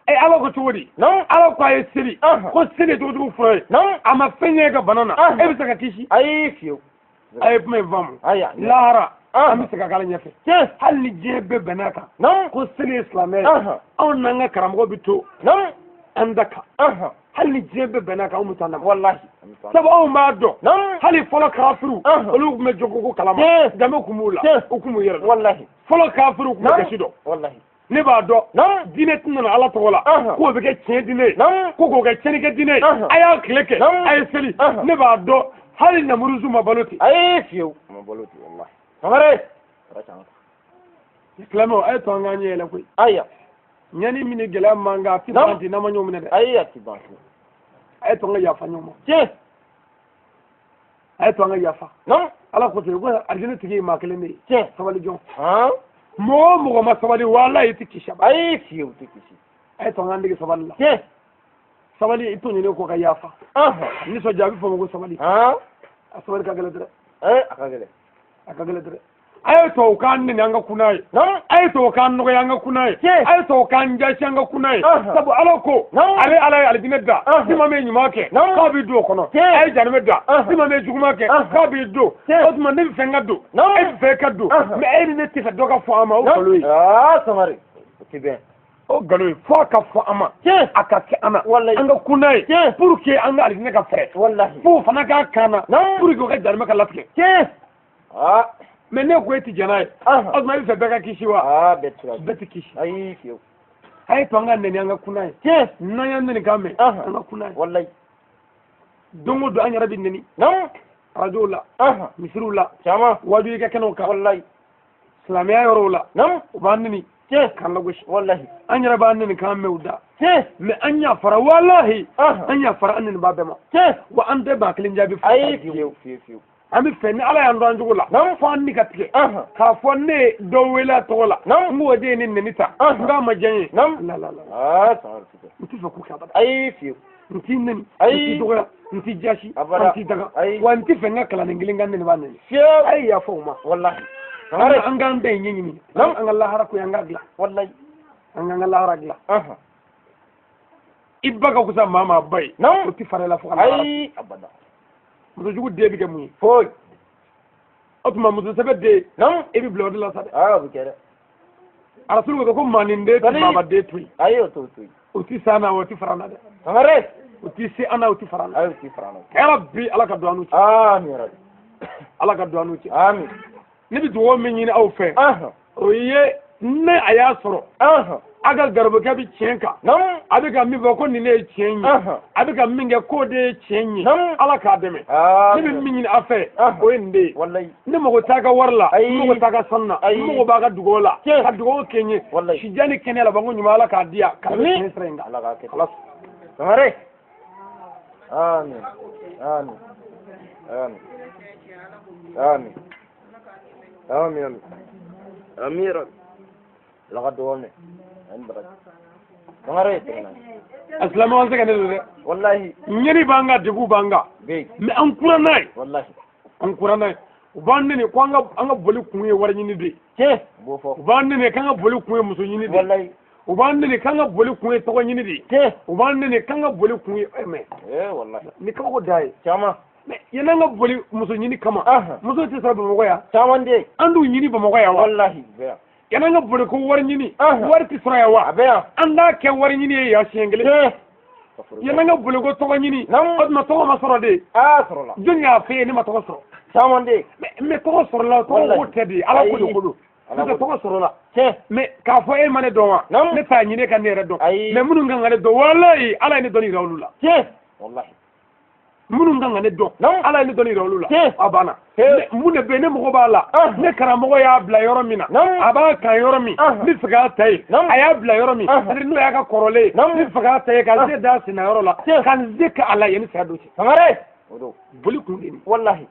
Ala ko cogo di? Ala ko a ye seli. Ko seli ye cogojugu fura ye. A ma fɛn ɲɛ ka bana na. E bɛ se ka kisi? Ayi fiyewu. A ye kuma in faamu. Lahara an bɛ se ka k'ala ɲɛfɛ. Hali ni diɲɛ bɛɛ bɛnna kan. Ko seli ye silamɛ ye. Anw n'an ka karamɔgɔ bɛ to. An da kan. Hali ni diɲɛ bɛɛ bɛnna kan anw bɛ taa na. Walahi. Sabu anw b'a dɔn. Hali fɔlɔ kafiru. Olu tun bɛ jogo ko kalama. Danbe tun b'u la. U tun b'u yɛrɛ dɔn. Walahi. Fɔlɔ kafiru tun bɛ kasi dɔn. Walahi. Ne b'a dɔn. Diinɛ tɛ nana Ala tɔgɔ la. K'o bɛ kɛ tiɲɛ diinɛ ye. Ko k'o kɛ tiɲɛnikɛ diinɛ ye. A y'a tile kɛ. A ye seli. Ne b'a dɔn. Hali namuruzu ma balo ten. Ayi fiyewu. Ma balo ten walahi. Sangare. Silamɛw, a ye to an k'an ɲɛ yɛlɛ koyi. Ayiwa. Ɲani min ni gɛlɛya man kan, a ti ban ten n'an ma ɲɔgɔn minɛ dɛ. Ayi, a ti ban. A ye to an ka yafa ɲɔgɔn ma. Tiɲɛ. A ye to an ka yafa. Naamu. Ala ko ten ko arijinɛ tigi ye maa kelen de ye. Tiɲɛ. Sabali jɔn. Han. Mɔgɔ o mɔgɔ ma sabali, walayi i ti kisi a ma. Ayi, fiyewu tɛ kisi. A ye to an k'an dege sabali la. Tiɲɛ. Sabali, i to ɲini kɔ ka yafa. Nisɔndiya, a bɛ fɔ o ma ko sabali. Han. A sabali ka gɛlɛn dɛ. A ka gɛlɛn. A ka gɛlɛn dɛ. A ye to u k'an nɛni, an ka kunna ye. Naamu. A ye to u k'an nɔgɔya, an ka kunna ye. Tiɲɛ. A ye to u k'an jasi, an ka kunna ye. Anhan. Sabu Ala ko Naamu. ale Ala ye alijinɛ da. Anhan. Ni maa min ye ɲuman kɛ, Naamu. k'a b'i don o kɔnɔ. Tiɲɛ. A ye janimɛ da. Anhan. Ni maa min ye juguman kɛ, Anhan. k'a b'i don. Tiɲɛ. O tuma ne bɛ fɛ n ka don. Naamu. E bɛ fɛ i ka don. Anhan. Mais e ni ne tɛ fɛ dɔ ka fɔ an ma, o nkalon ye. Aa, Sangare, o ti bɛn. O nkalon ye, fo a ka fɔ an ma. Tiɲɛ. A ka kɛ an na. Walayi. An ka kunna ye. Tiɲɛ. Pour que an ka alijinɛ ka fɛrɛ. Walahi. F'o fana k'a kan na. Naamu. Pour que o ka janimɛ ka latigɛ. Tiɲɛ. Aa. Mais ne ko e ti jɛn n'a ye. Anhan. O tuma e bɛ fɛ bɛɛ ka kisi wa? Aa, bɛɛ tɛ se ka. Bɛɛ tɛ kisi. Ayi, fiyewu. A ye to an ka nɛni, an ka kunna ye. Tiɲɛ. N'an y'an nɛni k'an mɛn, Anhan. an ka kunna ye. Walayi. Don o don an yɛrɛ bɛ nɛni. Naamu. Arajow la, Anhan. misiriw la, Caman. wajulikɛ kɛnɛw kan, Walayi. silamɛya yɔrɔw la, Naamu. u b'an nɛni Tiɲɛ. k'an lagosi. Walahi. An yɛrɛ b'an nɛni k'an mɛn u da. Tiɲɛ. Mais an yafara, walahi. Anhan. An yafara, an nɛnibaa bɛɛ ma. Tiɲɛ. Wa an tɛ maa kelen jaabi fo Ayi, k'a di. fiyewu, fiyewu, fiyewu. An bɛ fɛ ni Ala y'an dɔn an cogo la. Naamu. Fo an ni ka tigɛ. Anhan. K'a fɔ ne ye dɔ wele a tɔgɔ la. Naamu. N k'o de ye ne nɛni ta. Anhan. N k'a ma diya n ye. Naamu. La la la. Aa, Sangare, ti bɛn. N tɛ fɛ k'o kɛ abada. Ayi, fiyewu. N t'i nɛni. Ayi. N t'i dɔgɔya. N t'i jasi. Abada. N t'i daga. Ayi. Wa n tɛ fɛ n ka kalanden kelen ka nɛni b'a nɛni. Fiyewu. A ye yafa o ma. Walahi. An Sangare. an k'an da in ɲɛɲini. Naamu. An ka lahara ko ye, an k'a dilan. Walayi. An k'an ka lahara dilan. Anhan. I ba ka fisa maa maa ba ye. Naamu. O tɛ fara i la fo ka lahara. Ayi, abada. Musojugu den bɛ kɛ mun ye? Foyi. O tuma muso sɛbɛ den, Naamu. e bɛ bila o de la sa dɛ. Aa, o bɛ kɛ dɛ. Arasulu ko ko maanin den tɛ Sani. maaba den to yen. Ayi, o t'o to yen. O tɛ se an na, o tɛ fara an na dɛ. Sangare. O tɛ se an na, o tɛ fara an na. Ayi, o ti fara an na. Yarabi, Ala ka don an n'u cɛ. Amin ya Rabbi. Ala ka don an n'u cɛ. Amin. Ne bɛ dugawu min ɲini aw fɛ, Anhan. o ye ne a y'a sɔrɔ Anhan. a ka garibukɛ bɛ tiɲɛ kan. Naamu. A bɛ ka min fɔ ko nin de ye tiɲɛ ye. Anhan. A bɛ ka min kɛ k'o de ye tiɲɛ ye. Naamu. Ala k'a dɛmɛ. Amin. Ne bɛ min ɲini aw fɛ, Anhan. o ye nin de ye. Walayi. Ne mago t'a ka wari la, Ayi. n mago t'a ka sanu na, Ayi. n mago b'a ka dugawu la. Tiɲɛ. Ka dugawu kɛ n ye. Walayi. Sijan ni kɛnɛya la, banko ɲuman, Ala k'a di yan. K'a bɛ Amin. tiɲɛ sira in kan. Ala k'a kɛ. Khalas. Sangare. Amin. Amin. Amin. Amin. Amin. Amin. Amin ya Rabbi. Ala ka dugawu minɛ. Ani baraji. Sangare tɛmɛna. A silamɛw, an sɛgɛnnen don dɛ. Walahi. Ɲɛni b'an kan, degun b'an kan. Bɛ. Mais an kura n'a ye. Walahi. An kura n'a ye. U b'an nɛni ko an ka boli kun ye wari ɲini de ye. Tiɲɛ. U b'o fɔ. U b'an nɛni k'an ka boli kun ye muso ɲini de ye. Walahi. U b'an nɛni k'an ka boli kun ye tɔgɔ ɲini de ye. Tiɲɛ. U b'an nɛni k'an ka boli kun ye mais Eh, walahi. ni kabako da ye. Caman. Mais yan'an ka boli muso ɲini kama, Anhan. muso tɛ sɔrɔ Bamakɔ yan. Caman de ye. An t'u ɲini Bamakɔ yan wa? Walahi. Bɛ yan. Yan'an ka boli ko wari ɲini, Anhan. wari tɛ sɔrɔ yan wa? A bɛ yan. An t'a kɛ wari ɲini ye yan siɲɛ kelen. Tiɲɛ. Yan'an ka boli ko tɔgɔ ɲini, Naamu. o tuma tɔgɔ ma sɔrɔ de. Aa, sɔrɔla. Jɔnni y'a f'e ye ne ma tɔgɔ sɔrɔ? Caman de ye. Mais tɔgɔ sɔrɔla, tɔgɔ ko tɛ de, Ala ko de ko don. Ala N'o tɛ ko. tɔgɔ sɔrɔla. Tiɲɛ. Mais k'a fɔ e ma ne dɔn wa? Naamu. Ne t'a ɲini e ka ne yɛrɛ dɔn. Ayi. Mais minnu kan ka ne dɔn, walayi, Ala ye ne dɔnni yira olu la. Tiɲɛ. Walahi. Minnu kan ka ne dɔn, Naamu. Ala ye ne dɔnni yira olu la. Tiɲɛ. A banna. Tiɲɛ. Mais mun de bɛ yen, ne mago b'a la. Anhan. Ne karamɔgɔ y'a bila yɔrɔ min na, Naamu. a b'a kan yɔrɔ min, Anhan. n bɛ fɛ k'a ta yen. Naamu. A y'a bila yɔrɔ min, Anhan. c'est-à-dire n'o y'a ka kɔrɔlen ye, Naamu. n bɛ fɛ k'a ta yen, ka n se d'a senna yɔrɔ la, Tiɲɛ. ka n se k'a la yanni saya don cɛ. Sangare. O don. Boli kun de ye nin ye. Walahi.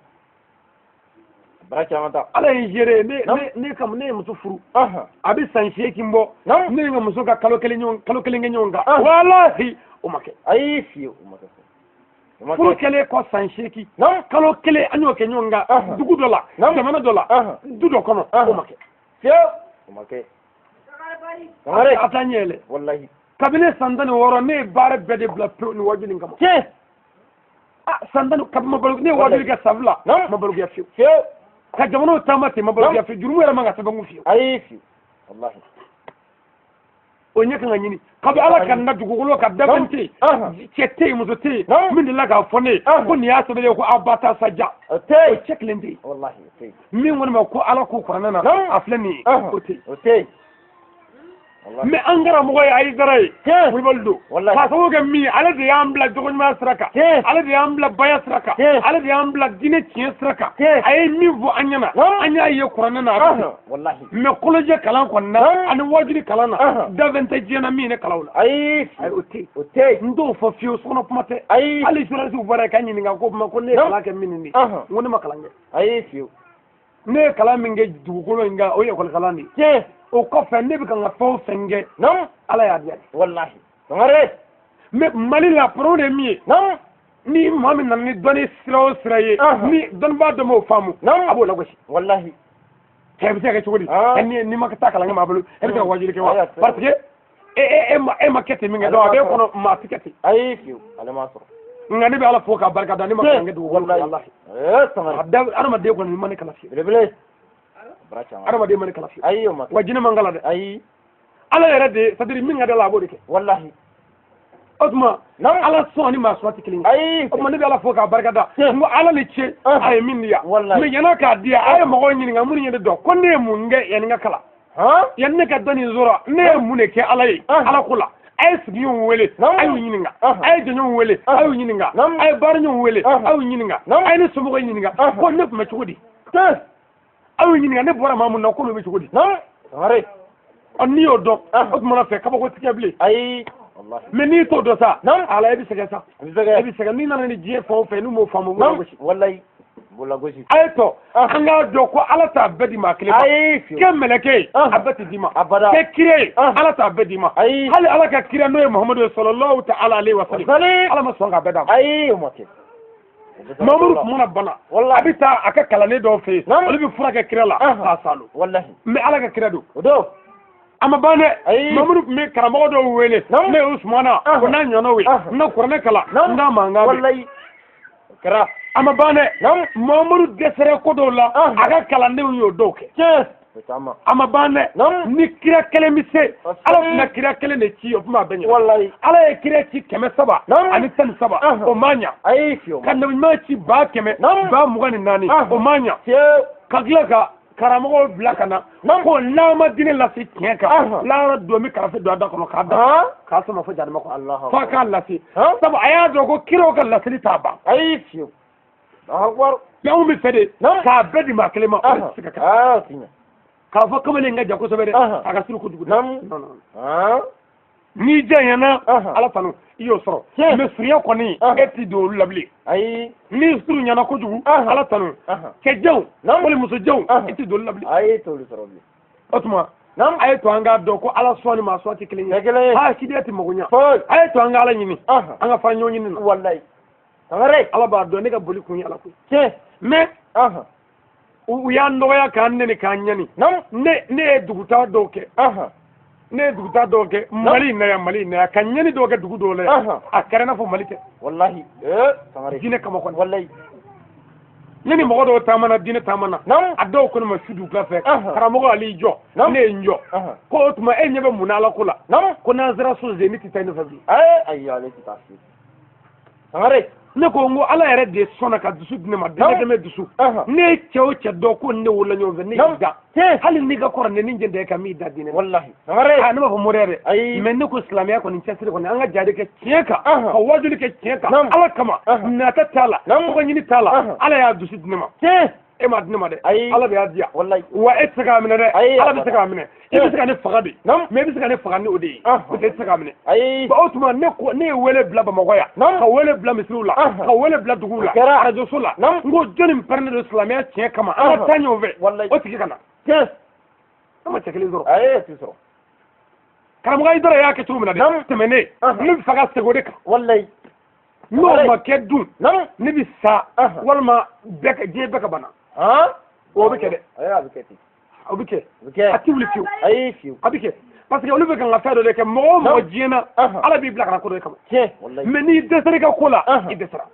Bara caman ta. Ala ye n géré ne Naamu. ne ne kama ne ye muso furu. Anhan. A bɛ san 8 bɔ. Naamu. Ne ni n ka muso ka kalo kelen ɲɔgɔn kalo kelen kɛ ɲɔgɔn kan. Anhan. Walahi, o ma kɛ. Ayi, fiyewu, o ma kɛ. O ma Furu kɛ. kɛlen kɔ san 8. Naamu. Kalo kelen an y'o kɛ ɲɔgɔn kan Anhan. dugu dɔ la, Naamu. jamana dɔ la, Anhan. du dɔ kɔnɔ, Anhan. o ma kɛ. Fiyewu. O ma kɛ. Sangare. A taa ɲɛ yɛlɛ. Walahi. Kabini san 16 ne ye baara bɛɛ de bila pewu nin wajibi nin kama. Tiɲɛ. Ah, san tan kabi ma balo ne ye wajibi kɛ san 2 Naamu. ma balokuya fiyewu. Fiyewu. Ka jamanaw taama ten ma balokuya fiyewu, jurumu yɛrɛ man ka sɛbɛn kun fiyewu. Ayi, fiyewu. Walahi. O ɲɛ kan ka ɲini kabi Ala ka na dugukolo ka dabɛn tɛ yen, Anhan. cɛ tɛ yen, muso tɛ yen Naamu. min delila k'a fɔ ne ye Anhan. ko nin y'a sɛbɛn ye ko a ba taa sa ja, O o tɛ yen. cɛ kelen tɛ yen Walahi, o tɛ yen. min ko ne ma ko Ala ko kuranɛ na Naamu. a filɛ nin ye, Anhan. o tɛ yen. O tɛ yen. Mais an karamɔgɔ ye Ayidara ye, Kulubali don, k'a sababu kɛ min ye, ale de y'an bila jogoɲuman sira kan, ale de y'an bila baya sira kan, ale de y'an bila diinɛ tiɲɛ sira kan. A ye min fɔ an ɲɛna, an y'a ye kuranɛ na, a bɛ ten. Mais kolojɛ kalan kɔni na ani wajuli kalan na, danfɛn tɛ diɲɛ na min ye ne kalan o la. Ayi, o tɛ yen. O tɛ yen. N t'o fɔ fiyewu, sokɔnɔ kuma tɛ. Ayi. Hali journaliste bɔra yen ka ɲininka ko kuma ko ne ye kalan kɛ min nin de ye, n ko ne ma kalan kɛ. Ayi, fiyewu. Ne ye kalan min kɛ dugukolo in kan, o ye ekɔli kalan de ye. O kɔfɛ ne bɛ ka n ka fɛn o fɛn kɛ, Ala y'a diya. Walahi. Sangare. Mais Mali la, problème de ye min ye, ni maa min nana ni dɔnni sira o sira ye, ni dɔnnibaa dɔ m'o faamu, a b'o lagosi. Walahi. Cɛ bɛ se ka kɛ cogo di? N'i ma taa kalan kɛ maa bolo, e bɛ se ka wajuli kɛ wa? Parce que e ma kɛ ten min kɛ, donc a b'e kɔnɔ maa tɛ kɛ ten. Ayi, fiyewu, ale m'a sɔrɔ. Nka ne bɛ Ala fo k'a barika da, ne ma kalan kɛ dugukolo kan, walahi. Adamaden kɔni ma ne kalan fiyewu. Belebele. Adamaden ma ne kalan fiyewu. Ayi, o ma kɛ. Wa jinɛ man kalan dɛ. Ayi. Ala yɛrɛ de, c'est à dire min ka di Ala a b'o de kɛ. Walahi. O tuma, Ala sɔn ni maa sɔn tɛ kelen ye. Ayi. O tuma ne bɛ Ala fo k'a barika da. N ko Ala ni ce, a ye min di yan. Walahi. Mais yan'a k'a di yan, a ye mɔgɔw ɲininka minnu ye ne dɔn, ko ne ye mun kɛ yanni n ka kalan. Yanni ne ka dɔnni sɔrɔ, ne ye mun de kɛ Ala ye, Ala ko la. A ye sigiɲɔgɔnw wele, a y'u ɲininka. A ye jɛɲɔgɔnw wele, a y'u ɲininka. A ye baaraɲɔgɔnw wele, a y'u ɲininka. A ye ne somɔgɔw ɲininka, ko ne tun bɛ cogo di? A y'u ɲininka, ne bɔra maa mun na, k'olu bɛ cogo di? Ɔ n'i y'o dɔn, o tuma na fɛ kabako ti kɛ bilen. Ayi. Mais n'i t'o dɔn sa, ala e bɛ sɛgɛn sa. E bɛ sɛgɛn. N'i nana ni diɲɛ fɛn o fɛn, n'u m'o faamu, u b'o lagosi. Walayi. B'o lagosi. A ye tɔ, an k'a dɔn ko Ala t'a bɛɛ di maa kelen ma. Ayi. Kɛ mɛlɛkɛ ye, a bɛɛ tɛ d'i ma. Abada. Kɛ kira ye, Ala t'a bɛɛ d'i ma. Ayi. Hali Ala ka kira n'o ye Muhamadu ye sallallahu ta'ala alayhi wa sallam. Ala ma sɔn k'a bɛɛ d'a ma. Ayi, o ma kɛ. Mamadu tun mana bana, a bɛ taa a ka kalanden dɔw fɛ yen, olu bɛ fura kɛ kira la k'a salo. Walahi. Mais Ala ka kira don. O don. A ma ban dɛ. Mamadu tun bɛ karamɔgɔ dɔw wele, ne ye Usumana, o n'a ɲɔgɔnnaw ye, n na kuranɛ kalan, n n'a mankan mɛn. Walahi. O kɛra. A ma ban dɛ. Mamadu dɛsɛra ko dɔw la, a ka kalandenw y'o dɔw kɛ. A ma ban dɛ. Ni kira kelen bɛ se, Ala tun bɛ kira kelen de ci, o tun b'a bɛɛ ɲɛ. Walahi. Ala ye kira ci 313, o ma ɲa. Ayi, fiyewu. Ka nabi ɲuman ci 100 124, o ma ɲa. Ka tila ka karamɔgɔw bila ka na, ko n'a ma diinɛ lase tiɲɛ kan, lahara don bɛ karafe don a da kɔnɔ k'a da k'a sama fo jahanama kɔnɔ, f'a k'a lase. Sabu a y'a dɔn ko kiraw ka laseli t'a ban. Ayi, fiyewu. Mais anw bɛ fɛ de k'a bɛɛ di maa kelen ma, o tɛ se ka kɛ. K'a fɔ kamalen ka jan kosɛbɛ dɛ, a ka surun kojugu. Non non. N'i janyana, Ala tanu, i y'o sɔrɔ. Mais surunya kɔni, e t'i don olu la bilen. Ayi. N'i surunyana kojugu, Ala tanu. Cɛjanw wali musojanw, i t'i don olu la bilen. Ayi, t'olu sɔrɔ bilen. O tuma, a ye to an k'a dɔn ko Ala sɔn ni maa sɔn tɛ kelen ye. Hasidiya tɛ mago ɲɛ. A ye to an ka Ala ɲini, an ka fara ɲɔgɔn ɲini na. Walayi. Sangare. Ala b'a dɔn ne ka boli kun ye Ala ko ye. Mais u y'an dɔgɔya k'an nɛni k'an ɲani. Ne ye dugutaa dɔw kɛ. Ne ye dugutaa dɔw kɛ Mali in na yan, Mali in na yan, ka ɲani dɔw kɛ dugu dɔw la yan. A kɛra i n'a fɔ Mali tɛ. Walahi. Sangare. Diinɛ kama kɔni. Walahi. Ne ni mɔgɔ dɔw taamana diinɛ taamana. A dɔw ko ne ma su dugukila fɛ. Karamɔgɔ ale y'i jɔ. Ne ye n jɔ. Ko o tuma e ɲɛ bɛ mun na Ala ko la? Ko n'an sera so zen ne tɛ taa i nɔfɛ bilen. Ayi, ale tɛ taa fiyewu. Sangare. Ne ko n ko Ala yɛrɛ de sɔnna ka dusu di ne ma, dɛmɛ dusu. Ne ye cɛ o cɛ dɔn ko ne wolola ɲɔgɔn fɛ, ne y'i da. Hali n'i ka kɔrɔ ne ni jɛn ka m'i da diinɛ. Walahi. Sangare. Ne b'a fɔ moriya dɛ. Ayi. Mais ne ko silamɛya kɔni cɛsiri kɔni, an ka jadi kɛ tiɲɛ kan, ka wajuli kɛ tiɲɛ kan, Ala kama, nata t'a la, tɔgɔ ɲini t'a la, Ala y'a dusu di ne ma. E m'a di ne ma dɛ. Ayi. Ala de y'a di yan. Walahi. Wa e tɛ se k'a minɛ dɛ. Ayi. Ala bɛ se k'a minɛ. I bɛ se ka ne faga de. Mais i bɛ se ka ne faga ni o de ye. Parce que e tɛ se k'a minɛ. Ayi. O tuma ne ko ne ye wele bila Bamakɔ yan. Ka wele bila misiriw la. Ka wele bila duguw la. Arajoso la. N ko jɔnni pɛrɛnnen don silamɛya tiɲɛ kama. An ka taa ɲɔgɔn fɛ. Walahi. O tigi ka na. Ne ma cɛ kelen sɔrɔ. Ayi, e t'i sɔrɔ. Karamɔgɔ Ayidara y'a kɛ cogo min na dɛ. Tɛmɛnen. Ne bɛ fɛ ka segin o de kan. Walahi. N'o ma kɛ dun, ne bɛ sa walima bɛɛ diɲɛ bɛɛ ka bana. O bɛ kɛ dɛ. A bɛ kɛ ten. O bɛ kɛ. A tɛ wuli fiyewu. Ayi, fiyewu. A bɛ kɛ. Parce que olu bɛ kan ka fɛn dɔ de kɛ, mɔgɔ o mɔgɔ diɲɛ na, Ala b'i bila ka na ko dɔ de kama. Mais n'i dɛsɛra i ka ko la, i dɛsɛra.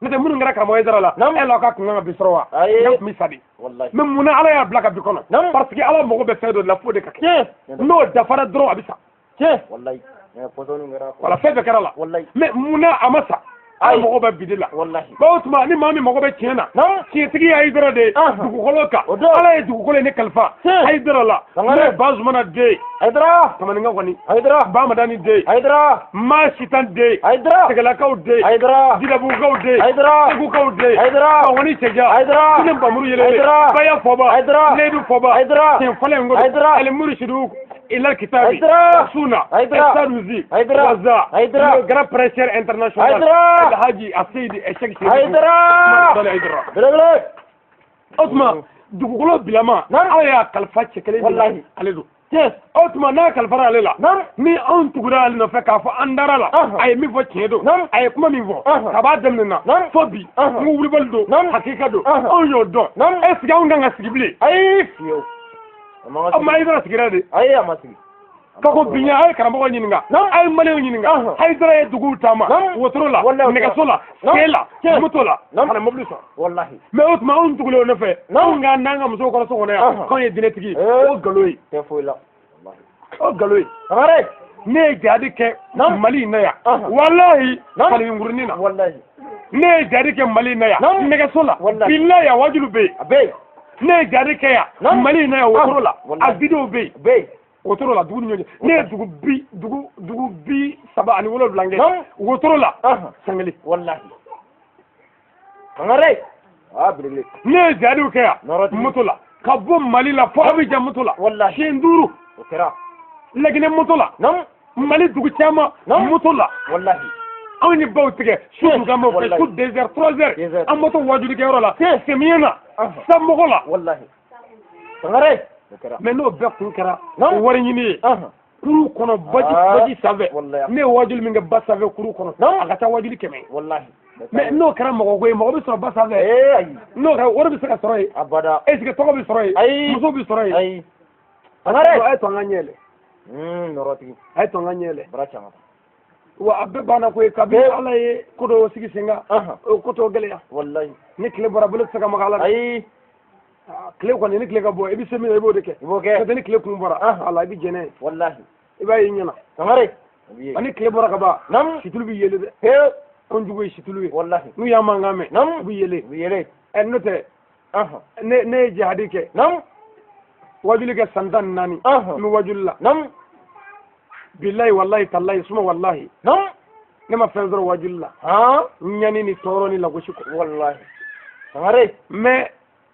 N'o tɛ minnu kɛra karamɔgɔ Ayidara la, e la ka kun kan ka bi sɔrɔ wa? Ne tun bɛ sa de. Mais munna Ala y'a bila ka bi kɔnɔ? Parce que Ala mago bɛ fɛn dɔ de la f'o de ka kɛ. N'o dafara dɔrɔn a bɛ sa. Walahi. Wala fɛn bɛɛ kɛra la. Mais munna a ma sa? Ala mago bɛ bi de la. Wallahi. Ba o tuma ni maa min mago bɛ tiɲɛ na, tiɲɛtigi ye Hayidara de ye dugukolo kan. Ala ye dugukolo in ne kalifa Hayidara la. N'o ye Bazumana den ye. Hayidara. Tamaninka kɔni. Hayidara. Bamadani den ye. Hayidara. Masitan den ye. Hayidara. Sɛgɛlakaw den ye. Hayidara. Jidabugukaw den ye. Hayidara. Segukaw den ye. Hayidara. Bangoni cɛja. Hayidara. Sini Bamuru yɛlɛle. Hayidara. Baya Fɔba. Hayidara. Ledu Fɔba. Hayidara. Tiɲɛ fɔlɔ in ko. Hayidara. Alimurisidu ila kitabi. Hayidara. Suna. Hayidara. Sanusi. Hayidara. Waza. Hayidara. Le grand prêcheur international. Hayidara. El Hadji Aseydi Echek Chérif. Hayidara. Hayidara. Belebele. O tuma dugukolo bilama Ala y'a kalifa cɛ kelen de la. Wallahi. Ale don. O tuma n'a kalifara ale la, ni anw tugura ale nɔfɛ k'a fɔ an dara la, a ye min fɔ tiɲɛ don, a ye kuma min fɔ kab'a daminɛ na fo bi, n ko wulibali don, hakika don, anw y'o dɔn. Est ce que anw kan ka sigi bilen? Ayi, fiyewu. Aw ma Hayidara sigira de. Ayi, a ma sigi. Ka ko bi a ye karamɔgɔ ɲininka, a ye maliyɛnw ɲininka. Hayidara ye duguw taama wotoro la, nɛgɛso la, sen la, moto la, ka na mobili sɔrɔ. Wallahi. Mais o tuma anw tugulen o nɔfɛ, anw ka n'an ka musow kɔrɔ so kɔnɔ yan, k'anw ye diinɛtigi ye, o nkalon ye. Tɛ foyi la. O nkalon ye. Sangare. Ne ye jihadi kɛ Mali in na yan, walahi, falenkurunin na. Wallahi. Ne ye jihadi kɛ Mali in na yan, nɛgɛso la, bilahi, a wajulu bɛ yen. A bɛ yen. Ne ye jihadi kɛ yan, Mali in na yan, wotoro la, a vidéo bɛ yen. Bɛ yen. Wotoro la, dugu ni ɲɔgɔn cɛ. Ne ye dugu 37 kɛ wotoro la, san kelen. Wallahi. Sangare. Ah, belebele. Ne ye jihadiw kɛ yan, moto la, ka bɔ Mali la fo Abijan moto la. Wallahi. Siɲɛ 5. O kɛra. Laginɛ moto la. Mali dugu caman moto la. Wallahi. Anw ye baw tigɛ su dugu an b'o kɛ su 2 heures 3 heures an moto wajulikɛyɔrɔ la samiyɛ na sanmɔgɔ la. Wallahi. Sangare. Mais n'o bɛɛ kun kɛra wari ɲini ye kuru kɔnɔ, baji sanfɛ. Ne ye wajuli min kɛ ba sanfɛ kuru kɔnɔ, a ka ca wajuli 100 ye. Wallahi. Mais n'o kɛra mɔgɔ ko ye, mɔgɔ bɛ sɔrɔ ba sanfɛ. N'o kɛra wari bɛ se ka sɔrɔ yen. Abada. Est ce que tɔgɔ bɛ sɔrɔ yen? Ayi. Muso bɛ sɔrɔ yen. Ayi. Sangare. A ye to an ka ɲɛ yɛlɛ. Nɔrɔtigi. A ye to an ka ɲɛ yɛlɛ. Bara caman. Wa a bɛɛ banna koyi, kabini Ala ye ko dɔw sigi sen kan, o ko tɔw gɛlɛya. Wallahi. Ni tile bɔra, bolo tɛ se ka maga a la. Ayi. Tile kɔni, ni tile ka bɔ, i bɛ se min na, i b'o de kɛ. I b'o kɛ. N'o tɛ ni tile kun bɔra, ala i bɛ jɛnɛ ye. Wallahi. I b'a ye i ɲɛna. Sangare. Ani tile bɔra ka ban, situlu bɛ yele dɛ. Anw jugu ye situlu ye. Wallahi. N'u y'a mankan mɛn, u bɛ yele. U bɛ yele. Ɛ n'o tɛ, ne ye jihadi kɛ. Wajuli kɛ san 14. N bɛ wajuli la. Bilayi, wallahi, talahi, suma wallahi. Ne ma fɛn sɔrɔ wajuli la. Ɲani ni tɔɔrɔ ni lagosi kɔ. Wallahi. Sangare. Mais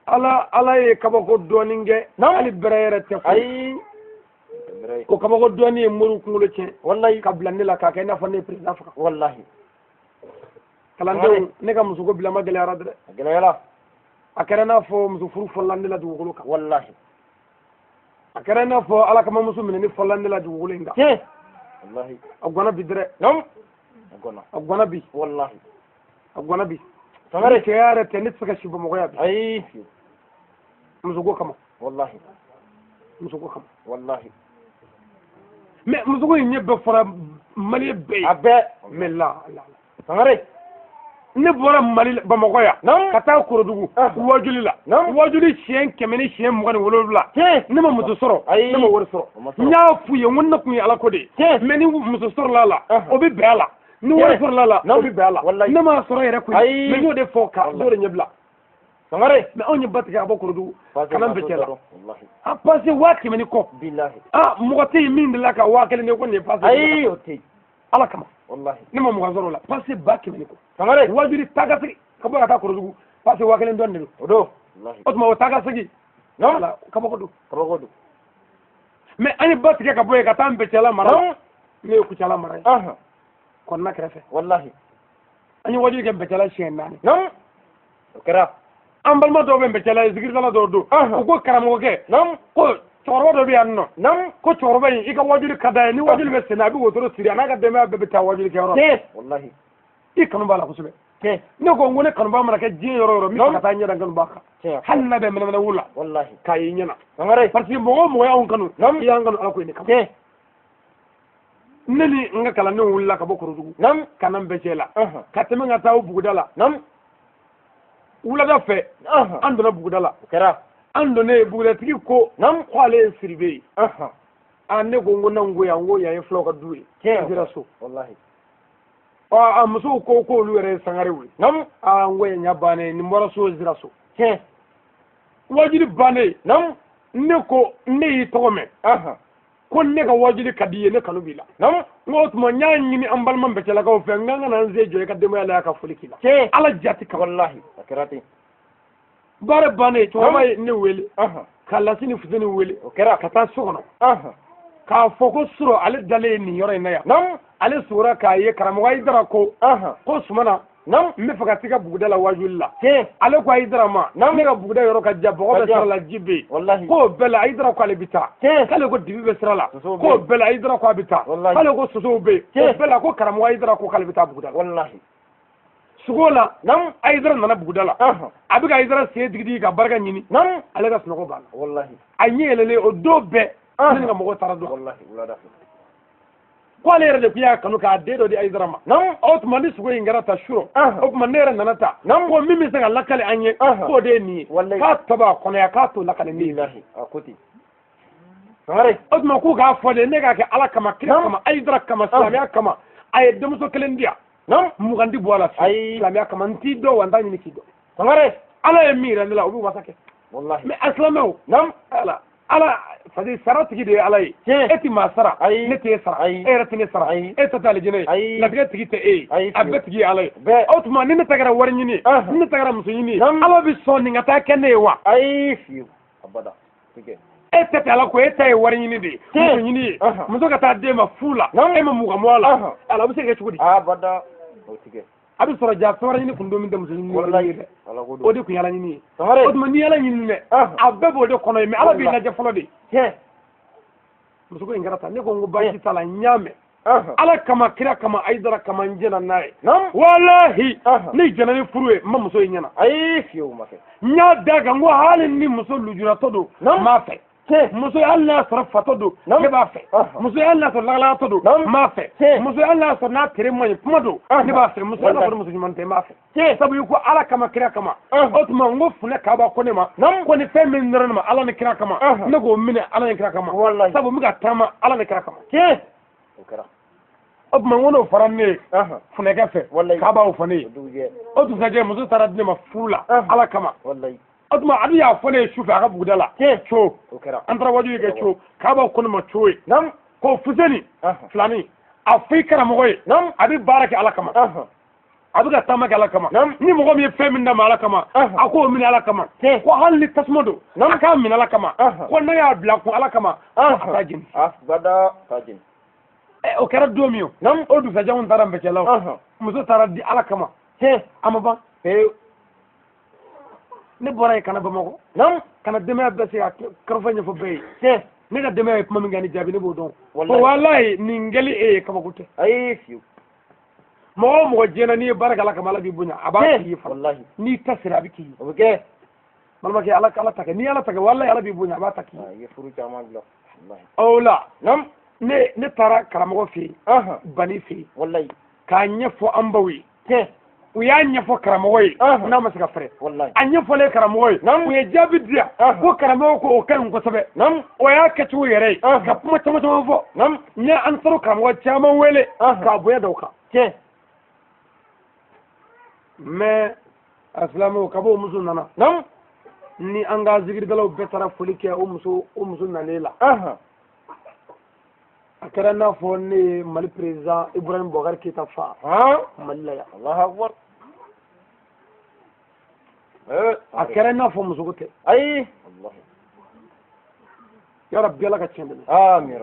Ala ye kabako dɔɔnin kɛ. Hali bɛrɛ yɛrɛ tɛ koyi. Ayi. O kabako dɔɔnin ye moriw kunkolo tiɲɛ. Wallahi. Ka bila ne la k'a kɛ i n'a fɔ ne ye président faga. Wallahi. Kalandenw, ne ka musoko bilama gɛlɛyara dɛ. A gɛlɛyara. A kɛra i n'a fɔ muso furu fɔlɔla ne la dugukolo kan. Wallahi. A kɛra i n'a fɔ Ala kama muso minɛni fɔlɔla ne la dugukolo in kan. Tiɲɛ. Wallahi. A gɔnna bi dɛ. A gɔnna. A gɔnna bi. Wallahi. A gɔnna bi. Sangare. Cɛya yɛrɛ tɛ, ne tɛ se ka si Bamakɔ yan bi. Ayi. Musoko kama. Wallahi. Musoko kama. Wallahi. Mais musoko in ɲɛ bɛɛ fɔra Mali bɛɛ ye. A bɛɛ. Mais la la. Sangare. Ne bɔra Mali Bamakɔ yan. Ka taa Korodugu. Wajuli la. Wajuli siɲɛ 127. Ne ma muso sɔrɔ. Ayi. Ne ma wari sɔrɔ. N y'a f'u ye n ko ne kun ye Ala ko de ye. Mais ni muso sɔrɔla a la, o bɛ bɛn a la. Ni wari sɔrɔla a la, o bɛ bɛn a la. Ne m'a sɔrɔ yɛrɛ koyi. Mais n y'o de fɔ ka dɔw de ɲɛbila. Sangare. Mais anw ye ba tigɛ ka bɔ Korodugu ka na Nbɛtɛ la. A passé 100 000 ni kɔ. Bilahi. Ah, mɔgɔ tɛ yen min delila ka 1000 de ko nin ye passé. Ayi, o tɛ yen. Ala kama. Wallahi. Ne ma mɔgɔ sɔrɔ o la. Passé 100 000 ni kɔ. Sangare. Wajuli taa ka segin ka bɔ ka taa Korodugu passé 1000 dɔɔnin de don. O don. Wallahi. O tuma o taa ka segin. Wala kabako don. Kabako don. Mais an ye ba tigɛ ka bɔ yen ka taa Nbɛtɛla mara la. Ne ye Kucala mara ye. Kɔnɔna kɛrɛfɛ. Wallahi. An ye wajuli kɛ Nbɛtɛla siɲɛ 4. O kɛra. An balima dɔw bɛ Nbɛtɛla ye, zikiridala dɔw don. U ko karamɔgɔkɛ. Ko cɛkɔrɔba dɔ bɛ yan nɔ. Ko cɛkɔrɔba in, i ka wajuli ka d'a ye, ni wajuli bɛ senna, a bɛ wotoro siri, a n'a ka denbaya bɛɛ bɛ taa wajuli kɛyɔrɔ la. Wallahi. I kanu b'a la kosɛbɛ. Ne ko n ko ne kanuba mana kɛ diɲɛ yɔrɔ o yɔrɔ, n bɛ fɛ ka taa ɲɛ da n kanuba kan. Hali n'a bɛ mɛnɛmɛnɛ wo la. Wallahi. K'a ye ɲɛna. Sangare. Parce que mɔgɔ o mɔgɔ y'anw kanu, i y'an kanu Ala ko in de kama. Ne ni n ka kalandenw wulila ka bɔ Korodugu. Ka na Nbɛtɛ la. Ka tɛmɛ ka taa o buguda la. Wulada fɛ, an donna buguda la. O kɛra. An donnen bugudatigi ko ko ale ye Siribe ye. A ne ko n ko n'anw ko yan, n ko yan ye fulaw ka du ye. N sera so. Wallahi. Ɔ, a musow ko k'olu yɛrɛ ye sangarew ye. Aa, n ko ɲa bannen, nin bɔra so zira so. Wajuli bannen. Ne ko ne y'i tɔgɔ mɛn. Ko ne ka wajuli ka di i ye, ne kanu b'i la. N ko o tuma n y'a ɲini an balima bɛcɛlakaw fɛ, n k'an ka na n sen jɔ i ka denbaya la yan ka foli k'i la. Ala jati kama. Wallahi a kɛra ten. Baara bannen, cɛkɔrɔba ye ne wele. Ka Lasini Fuseni wele. O kɛra. Ka taa so kɔnɔ. K'a fɔ ko surɔ ale dalen ye nin yɔrɔ in na yan. Ale sugora k'a ye karamɔgɔ Ayidara ko. Ko Sumana. N bɛ fɛ ka t'i ka buguda la wajuli la. Ale ko Ayidara ma. Ne ka buguda yɔrɔ ka jan, bɔgɔ bɛ sira la, ji bɛ yen. K'o bɛɛ la Ayidara ko ale bɛ taa. K'ale ko dibi bɛ sira la. K'o bɛɛ la Ayidara ko a bɛ taa. K'ale ko sosow bɛ yen. O bɛɛ la ko karamɔgɔ Ayidara ko k'ale bɛ taa buguda la. Sugo la, Ayidara nana buguda la. A bɛ ka Ayidara sen digi digi ka barika ɲini. Ale ka sunɔgɔ banna. A ɲɛ yɛlɛlen o don bɛɛ. Ne ni ka mɔgɔw taara don. Ko ale yɛrɛ de tun y'a kanu k'a den dɔ di Ayidara ma. O tuma ni sogo in kɛra ta surɔ. O tuma ne yɛrɛ nana ta. Ko min bɛ se ka lakale an ye. K'o de ye nin ye. K'a tɔ b'a kɔnɔ yan, k'a t'o lakale ne ye. O tuma k'u k'a fɔ de, ne k'a kɛ Ala kama, kira kama, Ayidara kama, silamɛya kama. A ye denmuso kelen di yan. 20 di bɔ a la fiyewu. Silamɛya kama, n t'i dɔn wa n t'a ɲini k'i dɔn. Ala ye min yira ne la, o bɛ wasa kɛ. Mais a silamɛw. Ala. Ala, c'est-à-dire sara tigi de ye Ala ye. E ti maa sara, ne t'e sara, e yɛrɛ tɛ ne sara, e ta tɛ alijinɛ ye, latigɛ tigi tɛ e ye, a bɛɛ tigi ye Ala ye. O tuma ni ne ta kɛra wari ɲini ye, ni ne ta kɛra muso ɲini ye, Ala bɛ sɔn nin ka taa kɛ ne ye wa? Ayi, fiyewu, abada. E tɛ tɛ Ala ko, e ta ye wari ɲini de ye, muso ɲini ye, muso ka taa den ma fu la, e ma 20 bɔ a la, ala a bɛ se ka kɛ cogo di? Abada, o ti kɛ. A bɛ sɔrɔ ja fɛn wɛrɛ ɲini kun don min tɛ muso ɲini ye dɛ. O de kun ye Ala ɲini ye. O tuma n'i ye Ala ɲini dɛ, a bɛɛ b'o de kɔnɔ yen, mais Ala b'i lajɛ fɔlɔ de. Muso ko in kɛra tan, ne ko n ko baasi t'a la, n y'a mɛn. Ala kama, kira kama, Ayidara kama, n jɛnna n'a ye. Walahi, ne jɛnna ni furu ye, n ma muso in ɲɛna. Ayi, fiyewu ma kɛ. N y'a d'a kan, n ko hali ni muso lujuratɔ don, n b'a fɛ. Muso hali n'a sɔrɔ fatɔ don, ne b'a fɛ. Muso hali n'a sɔrɔ lagalagatɔ don, n b'a fɛ. Muso hali n'a sɔrɔ n'a tere man ɲi kuma don, ne b'a fɛ. Muso hali n'a sɔrɔ muso ɲuman tɛ, n b'a fɛ. Sabu i ko Ala kama, kira kama. O tuma n ko funɛ kaba ko ne ma, ko ni fɛn min nɔrɔ ne ma Ala ni kira kama, ne k'o minɛ Ala ni kira kama. Sabu n bɛ ka taama Ala ni kira kama. O tuma n ko n'o fɔra ne ye funɛkɛ fɛ, k'a b'o fɔ ne ye. O dugusajɛ muso taara di ne ma furu la Ala kama. O tuma a y'a fɔ ne ye sufɛ a ka buguda la. Co. An taara wajuli kɛ co. K'a b'a ko ne ma co ye. Ko Fuseni filani, a fɔ i karamɔgɔ ye. A bɛ baara kɛ Ala kama. A bɛ ka taama kɛ Ala kama. Ni mɔgɔ min ye fɛn min d'a ma Ala kama, a k'o minɛ Ala kama. Ko hali ni tasuma don, a k'a minɛ Ala kama. Ko n'a y'a bila kun Ala kama, a t'a jeni. O kɛra don min o. O dugusajɛ anw taara Nbɛcɛlaw. Muso taara di Ala kama. A ma ban. Ne bɔra yen ka na Bamakɔ. Ka na denbaya bɛɛ se ka kɔrɔfɔ ɲɛfɔ bɛɛ ye. Ne ka denbaya ye kuma min kɛ ni jaabi, ne b'o dɔn. Walayi nin kɛli e ye kabako tɛ. Ayi, fiyewu. Mɔgɔ o mɔgɔ diɲɛ na n'i ye baara kɛ Ala kama, Ala b'i bonya. A b'a k'i ye fana. N'i ta sera a bɛ k'i ye. O bɛ kɛ. Balimakɛ, Ala ta kɛ. N'i Ala ta kɛ, walayi Ala b'i bonya, a b'a ta k'i ye. I ye furu caman bila. O la. Ne taara karamɔgɔ fɛ yen. Bani fɛ yen. Walayi. K'a ɲɛfɔ an baw ye. U y'a ɲɛfɔ karamɔgɔ ye, n'a ma se ka fɛrɛ. A ɲɛfɔlen karamɔgɔ ye, u ye jaabi di yan ko karamɔgɔ ko o ka ɲi kosɛbɛ. O y'a kɛcogo yɛrɛ ye ka kuma caman caman fɔ. N ye an sɔrɔ karamɔgɔ caman wele k'a bonya da o kan. Mais a silamɛw, ka bɔ o muso nana ni an ka zikiridalaw bɛɛ taara foli kɛ o muso nalen la. A kɛra n'a fɔ ne ye Mali président Ibrahim Boubacar Keita fa Mali la yan. A kɛra n'a fɔ musoko tɛ. Ayi. Ya Rabbi, Ala ka tiɲɛ dɛmɛ. Amin.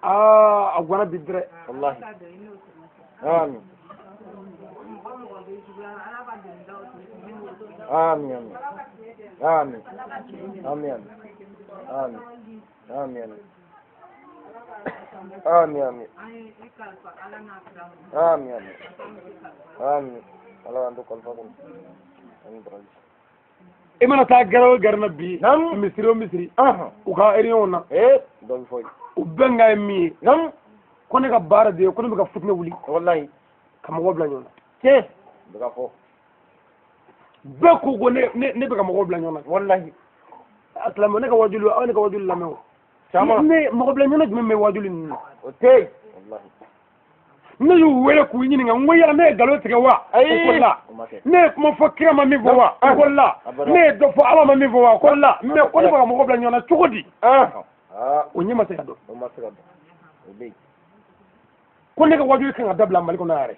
Aa, a gwana bi dɛrɛ. Wallahi. Amin. Amin. Amin. Amin. Amin. Amin. Amin. Amin. Amin. Amin. Ala k'an to kalifa kɔnɔ. Amin baraji. I mana taa gɛrɛ o gɛrɛ na bi, misiri o misiri, u ka réunion na, dɔ bɛ fɔ yen. U bɛnkan ye min ye, ko ne ka baara de ye, ko ne bɛ ka fitinɛ wuli. Walayi. Ka mɔgɔw bila ɲɔgɔn na. Tiɲɛ. Bɛ ka fɔ. Bɛɛ ko ko ne bɛ ka mɔgɔw bila ɲɔgɔn na. Walayi. A silamɛ, ne ka wajuli, aw ne ka wajuli lamɛn o. Caman. Ne mɔgɔ bila ɲɔgɔn na jumɛn bɛ wajuli ninnu na? O tɛ yen. Walayi. Ne y'u wele k'u ɲininka, n ko yala ne ye nkalon tigɛ wa? O ko la. Ne ye kuma fɔ kira ma min fɔ wa? O ko la. Ne ye dɔ fɔ Ala ma min fɔ wa? O ko la. Mais ko ne bɛ ka mɔgɔ bila ɲɔgɔn na cogo di? O ɲɛ ma se ka dɔn. Ko ne ka waajuli kan ka dabila Mali kɔnɔ yɛrɛ.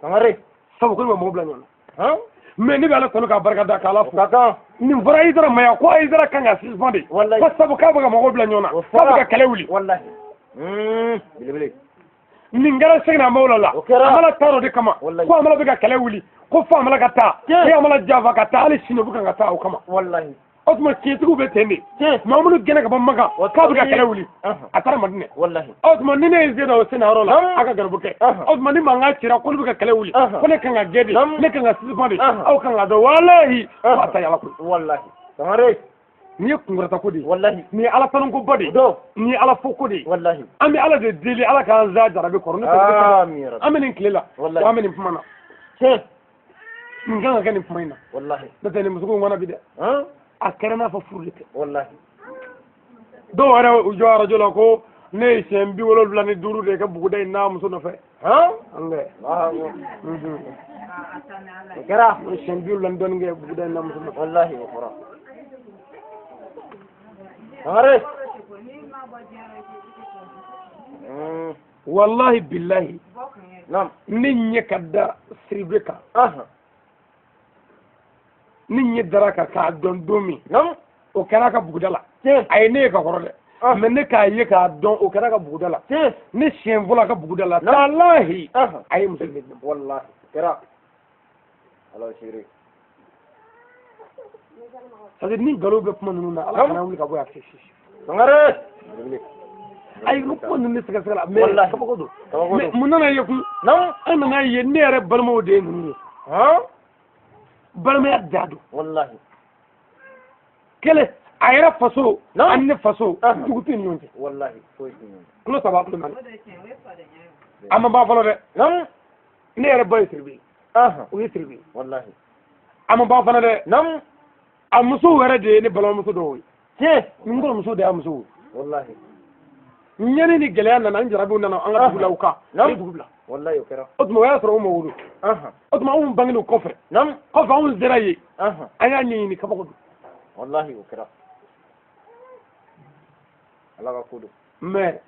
Sangare. Sabu ko ne bɛ mɔgɔ bila ɲɔgɔn na. Mais ne bɛ Ala tanu k'a barika da k'Ala fo. Nin fɔra Ayidara ma yan ko Ayidara kan ka suspend de. Ko sabu k'a bɛ ka mɔgɔw bila ɲɔgɔn na. K'a bɛ ka kɛlɛ wuli. Belebele. Nin kɛra Sɛkinɛ Mawula la. Amala taara o de kama. Ko Amala bɛ ka kɛlɛ wuli. Ko fo Amala ka taa. Ko Amala janfa ka taa hali sini u bɛ kan ka taa o kama. O tuma tiɲɛtigiw bɛ ten de. Maa minnu gɛnna ka bɔ Maka k'a bɛ ka kɛlɛ wuli. A taara Madinɛ. O tuma ni ne ye n sen da o sen yɔrɔ la a ka garibu kɛ. O tuma ni mankan cira ko ne bɛ ka kɛlɛ wuli. Ko ne kan ka gɛn de. Ne kan ka suspend de. Aw kan ka dɔn walahi. Ko a ta yala koyi. Walahi. Sangare. Nin ye kunkurata ko de ye. Walahi. Nin ye Ala tanu ko ba de ye. Nin ye Ala fo ko de ye. Walahi. An bɛ Ala de deli Ala k'an za jarabi kɔrɔ. An bɛ nin tile la. An bɛ nin kuma na. Tiɲɛ. Nin kan ka kɛ nin kuma in na. Walahi. N'o tɛ nin muso ko ŋana bi dɛ. A kɛra n'a fɔ furu de tɛ. Walahi. Dɔw yɛrɛ u jɔ arajo la ko ne ye siɲɛ 75 de kɛ buguda in n'a muso nɔfɛ. An kɛ. O kɛra. Ne ye siɲɛ 70 dɔɔnin kɛ buguda in n'a muso nɔfɛ. Walahi o fɔra. Sangare. Walahi bilahi. Naam. Ne ɲɛ ka da Siribe kan. Ni ɲɛ dara kan k'a dɔn don min. O kɛra a ka buguda la. A ye ne ye ka kɔrɔ dɛ. Mais ne k'a ye k'a dɔn o kɛra a ka buguda la. Ne siɲɛ fɔlɔ a ka buguda la. Walahi. A ye muso in de dɔn. Walahi. Kɛra. Ala seere. C'est-à-dire ni nkalon bɛ kuma ninnu na Ala kana wuli ka bɔ yan fiyewu. Sangare. Ayi n kuma ninnu sɛgɛsɛgɛ la mais kabako don. Mais mun nana ye kun? An nana ye ne yɛrɛ balimaw de ye ninnu ye. Balimaya da don. Walahi. Kelen a yɛrɛ faso ani ne faso dugu tɛ ni ɲɔgɔn cɛ. Walahi foyi tɛ ɲɔgɔn cɛ. Kulo 3 kulo 4. A ma ban fɔlɔ dɛ. Ne yɛrɛ ba ye Siribe ye. O ye Siribe ye. Walahi. A ma ban fana dɛ. A musow yɛrɛ de ye ne balimamuso dɔw ye. Tiɲɛ. N kɔrɔmuso de y'a musow ye. Walahi. Ɲani ni gɛlɛya nana an jarabiw nana an ka dugu la u kan. Ne dugu bila. Walahi o kɛra. O tuma o y'a sɔrɔ u ma wolo. O tuma anw bangenen kɔfɛ. Kɔfɛ anw sera yen. An y'a ɲɛɲini kabako don. Walahi o kɛra. Ala ka ko don. Mais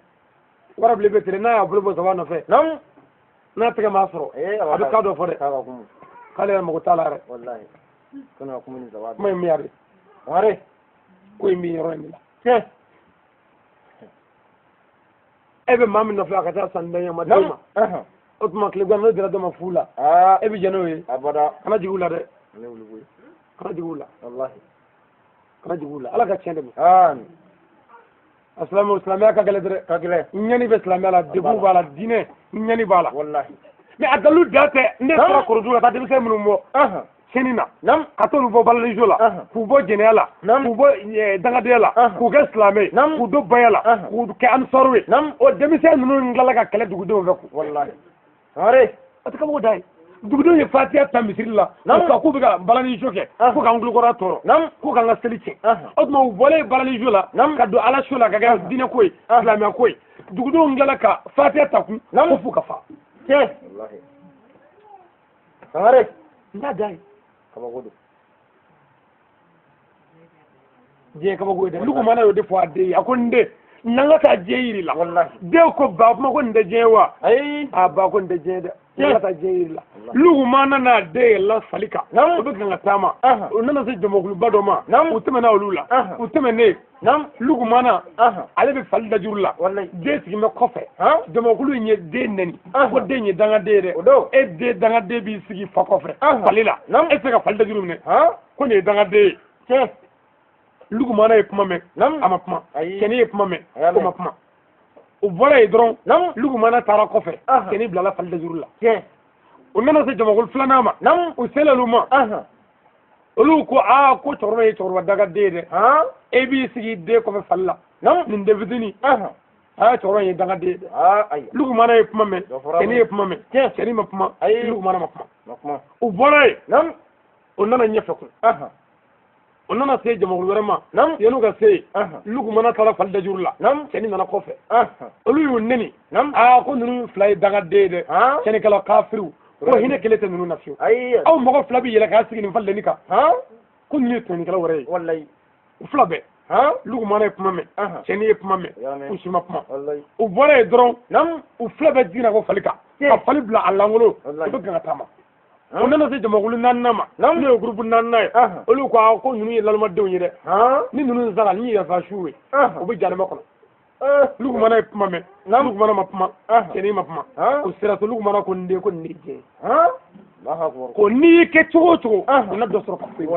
warabilen bɛ tere n'a y'a bolo bɔ saba nɔfɛ. N'a tɛgɛ m'a sɔrɔ. A bɛ kan dɔ fɔ dɛ. K'ale yɛrɛ mago t'a la yɛrɛ. Walahi. Ko ne ka kuma ni saba. Kuma in min y'a de. Sangare. Ko in bɛ yɔrɔ in de la. Tiɲɛ. E bɛ maa min nɔfɛ a ka taa san dan ma d'e ma. O tuma tile gan n'o dira dɔ ma fu la. E bɛ jɛn n'o ye. Abada. Kana jigin u la dɛ. Ne wuli koyi. Kana jigin u la. Walahi. Kana jigin u la. Ala ka tiɲɛ dɛmɛ. Amin. A silamɛ silamɛya ka gɛlɛn dɛ. Ka gɛlɛn. Ɲani bɛ silamɛya la, degun b'a la, diinɛ ɲani b'a la. Walahi. Mais a dalilu da tɛ ne taara Korodu ka taa denmisɛn minnu bɔ. Tiɲɛni na. Ka t'olu bɔ balanijo la. K'u bɔ jɛnɛya la. K'u bɔ dangadenya la. K'u kɛ silamɛ ye. K'u don baya la. K'u kɛ ansaru ye. O denmisɛn ninnu tilala ka kɛlɛ dugudenw fɛ kun. Walahi. Sangare. A tɛ kabako da ye. Dugudenw ye fatiya ta misiri la. K'u bɛ ka balanijo kɛ. Ko k'an kulukɔrɔ tɔɔrɔ. Ko k'an ka seli tiɲɛ. O tuma u bɔlen balanijo la. Ka don ala so la ka kɛ diinɛ ko ye. Silamɛya ko ye. Dugudenw tilala ka fatiya ta kun. Ko f'u ka fa. Tiɲɛ. Walahi. Sangare. N t'a da ye. Kabako don. Diɲɛ kabako ye dɛ. Lukumana y'o de fɔ a den ye. A ko n den n'an ka taa diɲɛ yiri la. Walahi. Den ko ba kuma ko nin tɛ diɲɛ wa? Ayi. A ba ko nin tɛ diɲɛ dɛ. N'an ka taa diɲɛ yiri la. Lukumana n'a den yɛlɛla fali kan. O bɛ kan ka taama. U nana se jamakuluba dɔ ma. U tɛmɛna olu la. U tɛmɛnen. Lukumana ale bɛ fali dajuru la. Den sigilen bɛ kɔfɛ. Jamakulu in ye den nɛni. Ko den ye dangaden ye dɛ. E den dangaden b'i sigi fa kɔfɛ. Fali la. E tɛ se ka fali dajuru minɛ. Ko nin ye dangaden ye. Tiɲɛ. Lukumana ye kuma mɛn. A ma kuma. Cɛnin ye kuma mɛn. O ma kuma. U bɔra yen dɔrɔn. Lukumana taara kɔfɛ. Cɛnin bilala fali dajuru la. Tiɲɛ. U nana se jamakulu filanan ma. U selen olu ma. Olu ko aa ko cɛkɔrɔba ye cɛkɔrɔba dangaden ye dɛ. E b'i sigi den kɔfɛ fali la. Nin den fitinin. Aa cɛkɔrɔba in ye dangaden ye dɛ. Lukumana ye kuma mɛn. Cɛnin ye kuma mɛn. Cɛnin ma kuma. Lukumana ma kuma. U bɔra yen. U nana ɲɛfɛ kun. O nana se jamakulu wɛrɛ ma yan'u ka se Lukumana taara fali dajuru la cɛnin nana kɔfɛ olu y'u neni aa ko ninnu fila ye dangaden ye dɛ cɛnikɛla kafiriw ko hinɛ kelen tɛ ninnu na fiyewu aw mɔgɔ fila bɛ yɛlɛ k'a sigi nin falidennin kan ko ninnu ye tɔɲɔnikɛla wɛrɛ ye u fila bɛɛ Lukumana ye kuma mɛn cɛnin ye kuma mɛn u si ma kuma u bɔra yen dɔrɔn u fila bɛɛ jiginna ko fali kan ka fali bila a langolo u bɛ gan ka taama o nana se jamakulu naaninan ma n'o ye gurupu naaninan ye olu ko a ko ninnu ye lalomadenw ye dɛ ni ninnu sara ni yafa su ye u bɛ jahanama kɔnɔ Lukumana ye kuma mɛn Lukumana ma kuma cɛnin ma kuma o sera so Lukumana ko n den ko nin de ye diɲɛ ye ko n'i y'i kɛ cogo o cogo u na dɔ sɔrɔ ka foyi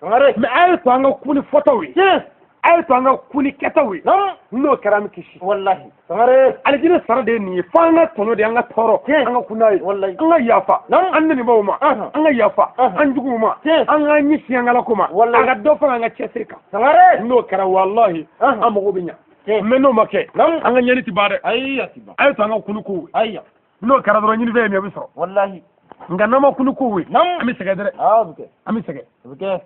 mais a ye to an ka kun ni fɔtaw ye a ye to an ka kun ni kɛtaw ye n'o kɛra an bɛ kisi wallahi sangare alijinɛ sara de ye nin ye fo an ka tɔnɔ de an ka tɔɔrɔ an ka kun n'a ye wallahi an ka yafa an nenibaw ma an ka yafa an juguw ma an k'an ɲɛsin an ka Ala ko ma a ka dɔ fara an ka cɛsiri kan sangare n'o kɛra wallahi an mago bɛ ɲa mais n'o ma kɛ an ka ɲɛni ti ban dɛ ayi a ti ban a ye to an ka kun ni kow ye ayi n'o kɛra dɔrɔn ɲinifɛn ye min ye a bɛ sɔrɔ wallahi nka n'an ma kun ni kow ye an bɛ sɛgɛn dɛ an bɛ sɛgɛn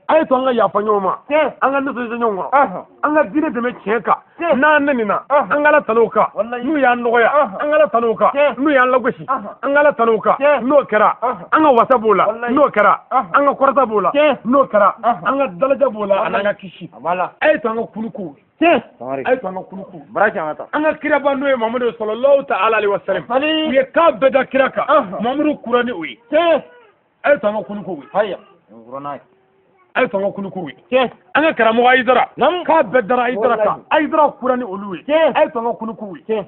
a ye to an ka yafa ɲɔgɔn ma an ka nisɔndiya ɲɔgɔn kɔrɔ an ka diinɛ dɛmɛ tiɲɛ kan n'an nenina an ka Ala tanu o kan n'u y'an dɔgɔya an ka Ala tanu o kan n'u y'an lagosi an ka Ala tanu o kan n'o kɛra an ka wasa b'o la n'o kɛra an ka kɔrɔta b'o la n'o kɛra an ka dalaja b'o la an'an ka kisi a ye to an ka kun ni kow ye a ye to an ka kun ni kow an ka kiraba n'o ye Mamadu sallallahu ta'ala alaihi wa sallam u ye kan bɛɛ da kira kan Mamadu kura ni o ye a ye to an ka kun ni kow ye a ye to an ka kun ni kow ye an ka karamɔgɔ Ayidara k'a bɛɛ dara Ayidara kan Ayidara kura ni olu ye a ye to an ka kun ni kow ye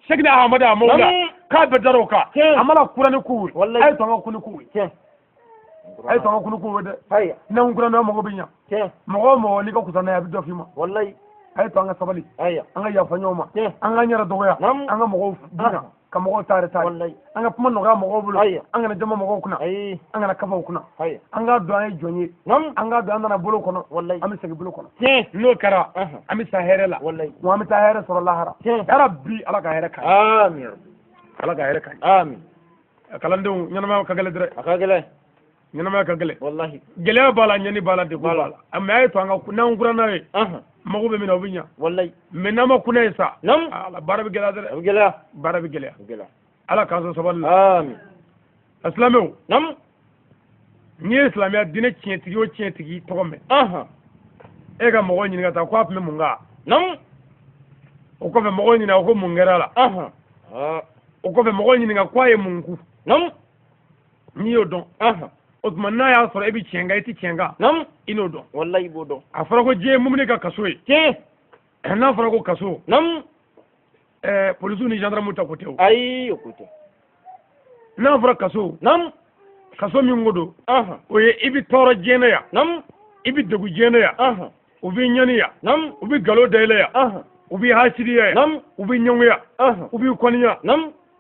Sɛkina Ahamadu Amawula k'a bɛɛ dara o kan a mana kura ni kow ye a ye to an ka kun ni kow ye a ye to an ka kun ni kow ye dɛ n'an kura n'an mago bɛ ɲa mɔgɔ o mɔgɔ n'i ka kusa n'a ye a bɛ dɔ f'i ma a ye to an ka sabali an ka yafa ɲɔgɔn ma an k'an yɛrɛ dɔgɔya an ka mɔgɔw bonya ka mɔgɔw ta yɛrɛ ta an ka kuma nɔgɔya mɔgɔw bolo an kana jama mɔgɔw kunna an kana kafa u kunna an k'a dɔn an ye jɔn ye an k'a dɔn an nana bolo kɔnɔ an bɛ segin bolo kɔnɔ n'o kɛra an bɛ sa hɛrɛ la wa an bɛ taa hɛrɛ sɔrɔ lahara yarabi Ala ka hɛrɛ k'an ye Ala ka hɛrɛ k'an ye kalandenw ɲɛnamaya ka gɛlɛn dɛ a ka gɛlɛn ɲɛnamaya ka gɛlɛn wallahi gɛlɛya b'a la ɲɛni b'a la degun b'a la mais a ye to an ka n'an kura n'a ye mago bɛ min na o bɛ ɲa wallahi mais n'an ma kun n'a ye sa ala baara bɛ gɛlɛya dɛ a bɛ gɛlɛya baara bɛ gɛlɛya Ala k'an sɔn sabali la amin a silamɛw n'i ye silamɛya diinɛ tiɲɛtigi o tiɲɛtigi tɔgɔ mɛn e ka mɔgɔ ɲininka ta ko a tun bɛ mun kan o kɔfɛ mɔgɔ ɲininka ko mun kɛra a la o kɔfɛ mɔgɔ ɲininka ko a ye mun ku n'i y'o dɔn o tuma n'a y'a sɔrɔ e bɛ tiɲɛ kan e tɛ tiɲɛ kan i n'o dɔn wallahi i b'o dɔn a fɔra ko diɲɛ ye mumuni ka kaso ye tiɲɛ n'a fɔra ko kaso polisiw ni gendarmew ta ko tɛ o ayi o ko tɛ n'a fɔra kaso kaso min ko don o ye i bɛ tɔɔrɔ diɲɛ na yan i bɛ degun diɲɛ na yan u b'i ɲani yan u bɛ nkalon da i la yan u b'i hasidiya yan u b'i ɲɛngoya u b'i kɔniya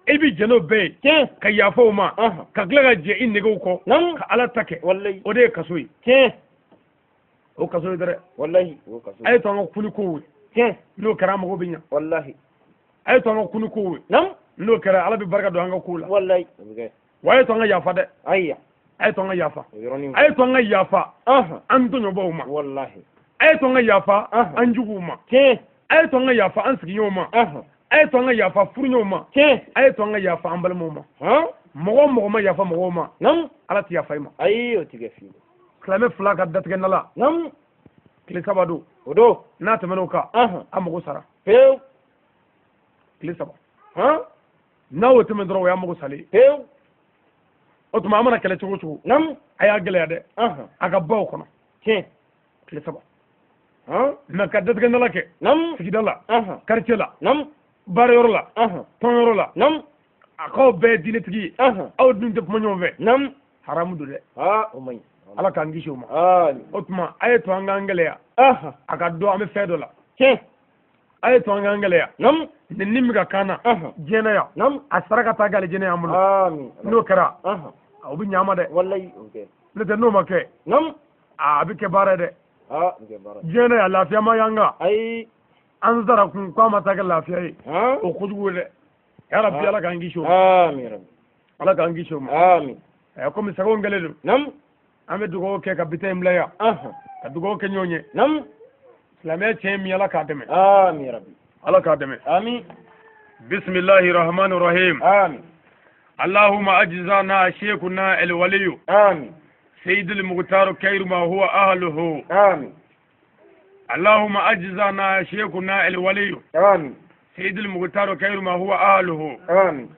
i bɛ jɛn n'o bɛɛ ye ka yafa o ma ka tila ka jɛ i negew kɔ ka Ala ta kɛ o de ye kaso ye o kaso ye dɛ wallahi o kaso a ye to an ka kun ni kow ye n'o kɛra an mago bɛ ɲa wallahi a ye to an ka kun ni kow ye n'o kɛra Ala bɛ barika don an ka kow la wallahi wa a ye to an ka yafa dɛ ayiwa a ye to an ka yafa a ye to an ka yafa an tɔɲɔbaw ma wallahi a ye to an ka yafa an juguw ma a ye to an ka yafa an sigiɲɔgɔnw ma a ye to an ka yafa furuɲɔgɔnw ma a ye to an ka yafa an balimaw ma mɔgɔ o mɔgɔ ma yafa mɔgɔw ma Ala tɛ yafa i ma ayi o tɛ kɛ fiyewu silamɛ fila ka datigɛ na la tile 3 don o don n'a tɛmɛn'o kan a mago sara pewu tile 3 n'a y'o tɛmɛ dɔrɔn o y'a mago salen ye pewu o tuma an mana kɛlɛ cogo o cogo a y'a gɛlɛya dɛ a ka baw kɔnɔ tiɲɛ tile 3 mais ka datigɛ nala kɛ sigida la quartier la baarayɔrɔ la tɔnyɔrɔ la a k'aw bɛɛ ye diinɛtigi ye aw dun tɛ kuma ɲɔgɔn fɛ haramu don dɛ o man ɲi Ala k'an kisi o ma o tuma a ye to an k'an gɛlɛya a ka dɔn an bɛ fɛn dɔ la tiɲɛ a ye to an k'an gɛlɛya nin ni min ka kan na diɲɛ na yan a sara ka taa k'ale jɛnɛ y'an bolo n'o kɛra o bɛ ɲɛ an ma dɛ wallahi o kɛ n'o tɛ n'o ma kɛ a bɛ kɛ baara ye dɛ diɲɛ na yan lafiya ma y'an kan ayi an sara kun k'a ma taa kɛ lafiya ye o kojugu ye dɛ yarabi Ala k'an kisi o ma amin Ala k'an kisi o ma amin komi sagaw kɛlen don An bɛ dugawu kɛ ka bita in bila yan. Ka dugawu kɛ ɲɔgɔn ye. Silamɛya tiɲɛ min Ala k'a dɛmɛ. Amin rabbi. Ala k'a dɛmɛ. Amin. Bisimilahi rahmani rahim. Amin. Allahumma ajzana shaykhuna al-waliyu. Amin. سيد المختار خير ما هو أهله. آمين. اللهم أجزانا شيخنا الولي. آمين. سيد المختار خير ما هو أهله. آمين.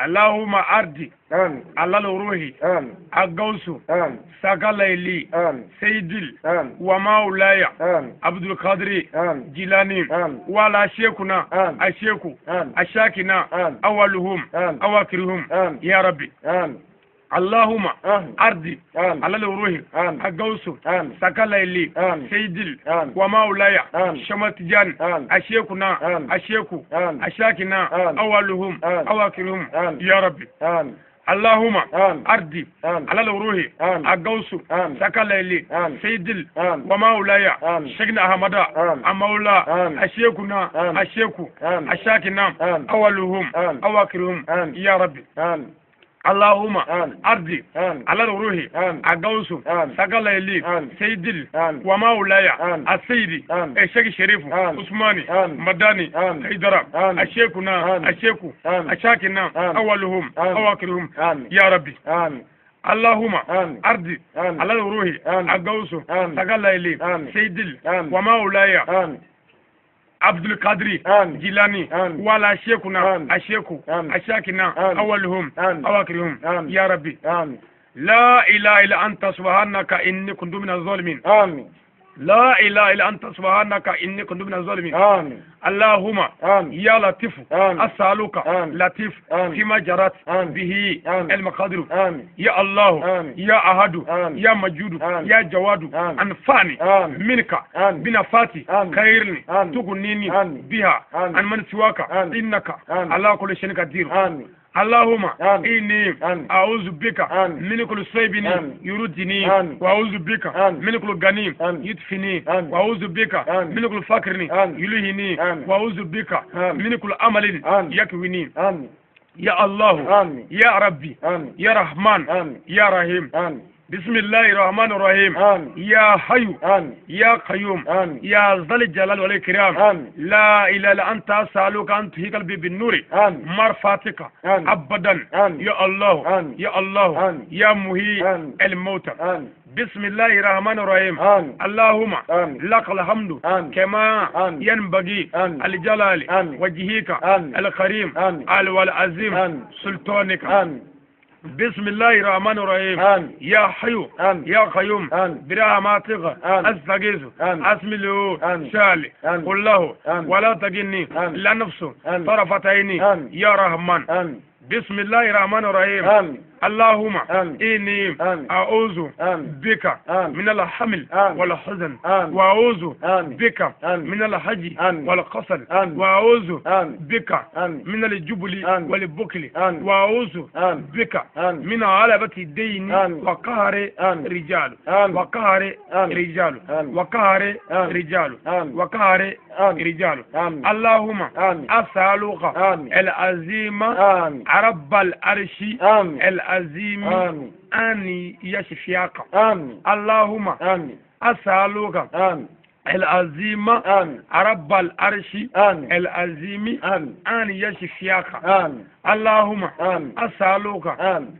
اللهم أرضي. آمين. على الروح. آمين. الغوث. آمين. سقليلي. آمين. سيد. آمين. ومولاي. آمين. عبد القادر. آمين. جيلاني. آمين. ولا شيخنا. آمين. الشيخ. آمين. الشاكنا. آمين. أولهم. آمين. أواخرهم. آمين. يا ربي. آمين. اللهم آمين. أرضي. آمين. على الروح. آمين. الغوث. آمين. سقليلي. آمين. سيد. آمين. ومولاي. آمين. شمتجان. آمين. الشيخنا. آمين. الشيخ. آمين. الشاكنا. آمين. أولهم. آمين. أواخرهم. آمين. يا ربي. آمين. اللهم آمين. أرضي. آمين. على الروح. آمين. الغوث. آمين. سقليلي. آمين. سيد. آمين. ومولاي. آمين. شيخنا أحمد. آمين. المولى. آمين. الشيخنا. آمين. الشيخ. آمين. الشاكنا. آمين. أولهم. آمين. أواخرهم. آمين. يا ربي. آمين. اللهم آمين. أرضي. آمين. على الروح. آمين. الغوث. آمين. سقليلي. آمين. سيد. آمين. ومولاي. آمين. السيد. آمين. الشيخ الشريف. آمين. عثماني. آمين. مداني. آمين. حيدر. آمين. الشيخنا. آمين. الشيخ. آمين. الشاكنا. آمين. أولهم. آمين. أواخرهم. آمين. يا ربي. آمين. اللهم آمين. أرضي. آمين. على الروح. آمين. الغوث. آمين. سقليلي. آمين. سيد. آمين. ومولاي. آمين. عبد القادر. آمين. جيلاني. آمين. ولا شيخنا. آمين. الشيخ. آمين. الشاكنا. آمين. أولهم. آمين. أواخرهم. آمين. يا ربي. آمين. لا إله إلا أنت سبحانك إني كنت من الظالمين. آمين. لا إله إلا أنت سبحانك إني كنت من الظالمين. آمين. اللهم آمين. يا لطيف. آمين. أسألك. آمين. لطيف. آمين. فيما جرت آمين. به آمين. المقادير. آمين. يا الله. آمين. يا أحد. آمين. يا مجود. آمين. يا جواد. آمين. أنفعني. آمين. منك. آمين. بنفاتي. آمين. خيرني. آمين. تغنيني. آمين. بها. آمين. عن من سواك. آمين. إنك آمين. على كل شيء قدير. آمين. اللهم آمين. إني آمين. أعوذ بك آمين. من كل صيب آمين. يردني. آمين. وأعوذ بك آمين. من كل غني آمين. يدفني. آمين. وأعوذ بك آمين. من كل فقر آمين. يلهني. آمين. وأعوذ بك آمين. من كل عمل آمين. يكويني. آمين. يا الله. آمين. يا ربي. آمين. يا رحمن. آمين. يا رحيم. آمين. بسم الله الرحمن الرحيم. آمين. يا حي. آمين. يا قيوم. آمين. يا ذا الجلال والإكرام. آمين. لا إله إلا أنت أسألك أن تهي قلبي بالنور. آمين. مرفاتك. آمين. أبدا. آمين. يا الله. آمين. يا الله. آمين. يا محيي آمين. الموتى. آمين. بسم الله الرحمن الرحيم. آمين. اللهم آمين. لك الحمد آمين. كما آمين. ينبغي آمين. الجلال آمين. وجهك آمين. الكريم آمين. والعظيم آمين. سلطانك. آمين. بسم الله الرحمن الرحيم. آمين. يا حي. آمين. يا قيوم. آمين. برحمتك آمين. أستغيث. آمين. أسمله. آمين. شالي. آمين. قل له. آمين. ولا تجني. آمين. لا نفس. آمين. طرفة عيني. آمين. يا رحمن. آمين. بسم الله الرحمن الرحيم. آمين. اللهم آمين. إني آمين. أعوذ آمين. بك آمين. من الحمل آمين. والحزن. آمين. وأعوذ آمين. بك آمين. من الحج آمين. والقصر. آمين. وأعوذ آمين. بك آمين. من الجبل آمين. والبخل. آمين. وأعوذ آمين. بك آمين. من غلبة الدين آمين. وقهر آمين. رجال. آمين. وقهر آمين. رجال. آمين. وقهر آمين. رجال. آمين. وقهر آمين. رجال. آمين. اللهم آمين. أسألك آمين. العظيم آمين. رب العرش آمين. العظيم آمين. أن يشفيك. آمين. اللهم آمين. أسألك آمين. العظيم آمين. رب العرش آمين. العظيم آمين. أن يشفيك. آمين. اللهم آمين. أسألك آمين.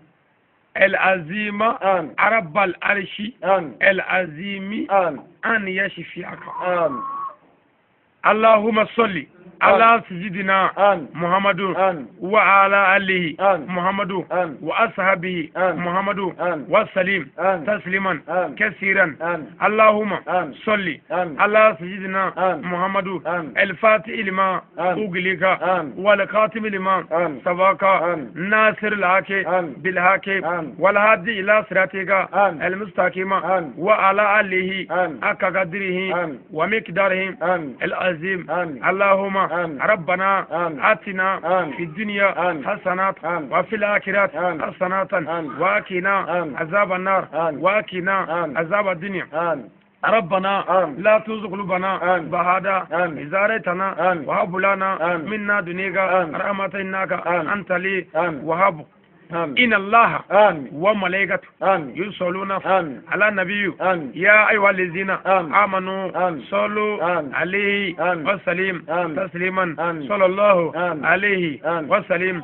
العظيم آمين. رب العرش آمين. العظيم آمين. أن يشفيك. آمين. اللهم صل على سيدنا آمين. محمد آمين. وعلى آله آمين. محمد آمين. وأصحابه آمين. محمد آمين. وسلم آمين. تسليما آمين. كثيرا. آمين. اللهم آمين. صل آمين. على سيدنا آمين. محمد آمين. الفاتح لما آمين. أغلق آمين. والخاتم لما آمين. سبق آمين. ناصر الحق آمين. بالحق آمين. والهادي إلى صراطك آمين. المستقيم آمين. وعلى آله آمين. حق قدره آمين. ومقداره آمين. العظيم. آمين. اللهم آمين. ربنا آمين. آتنا آمين. في الدنيا آمين. حسنات آمين. وفي الآخرة آمين. حسنات آمين. وقنا آمين. عذاب النار آمين. وقنا آمين. عذاب الدنيا. آمين. ربنا آمين. لا تزغ قلوبنا آمين. بعد آمين. إذ هديتنا آمين. وهب لنا آمين. منا دنيك آمين. رحمة إنك آمين. أنت لي آمين. وهب. Inna Allaha wa malaikatu yusalluna ala nabiyyu ya ayyuhallazina amanu sallu alayhi wa sallim tasliman sallallahu alayhi wa sallim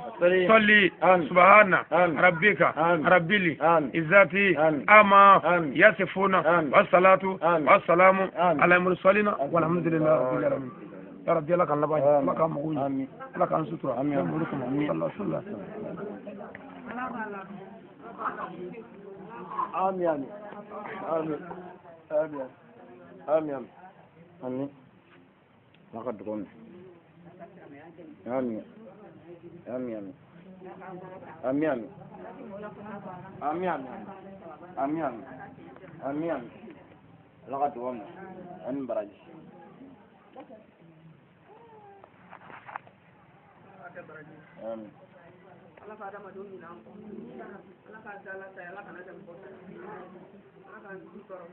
salli subhana rabbika rabbil izzati amma yasifuna wa salatu wa salamu ala mursalina walhamdulillahi rabbil alamin. Ya Rabbi ala k'an laban ala k'an mago ɲɛ ala k'an sutura sallallahu sallallahu. Amin amin amin amin amin amin. Ala ka dugawu minɛ. Amin amin amin amin amin amin amin amin amin amin. Ala ka dugawu minɛ ani baraji. Amin. Ala ka adamadenw ɲinɛ an kɔ. Ala k'a da ala ta ye, Ala kana kɛ mɔgɔ ta ye. Ala k'an jigi kɔrɔ.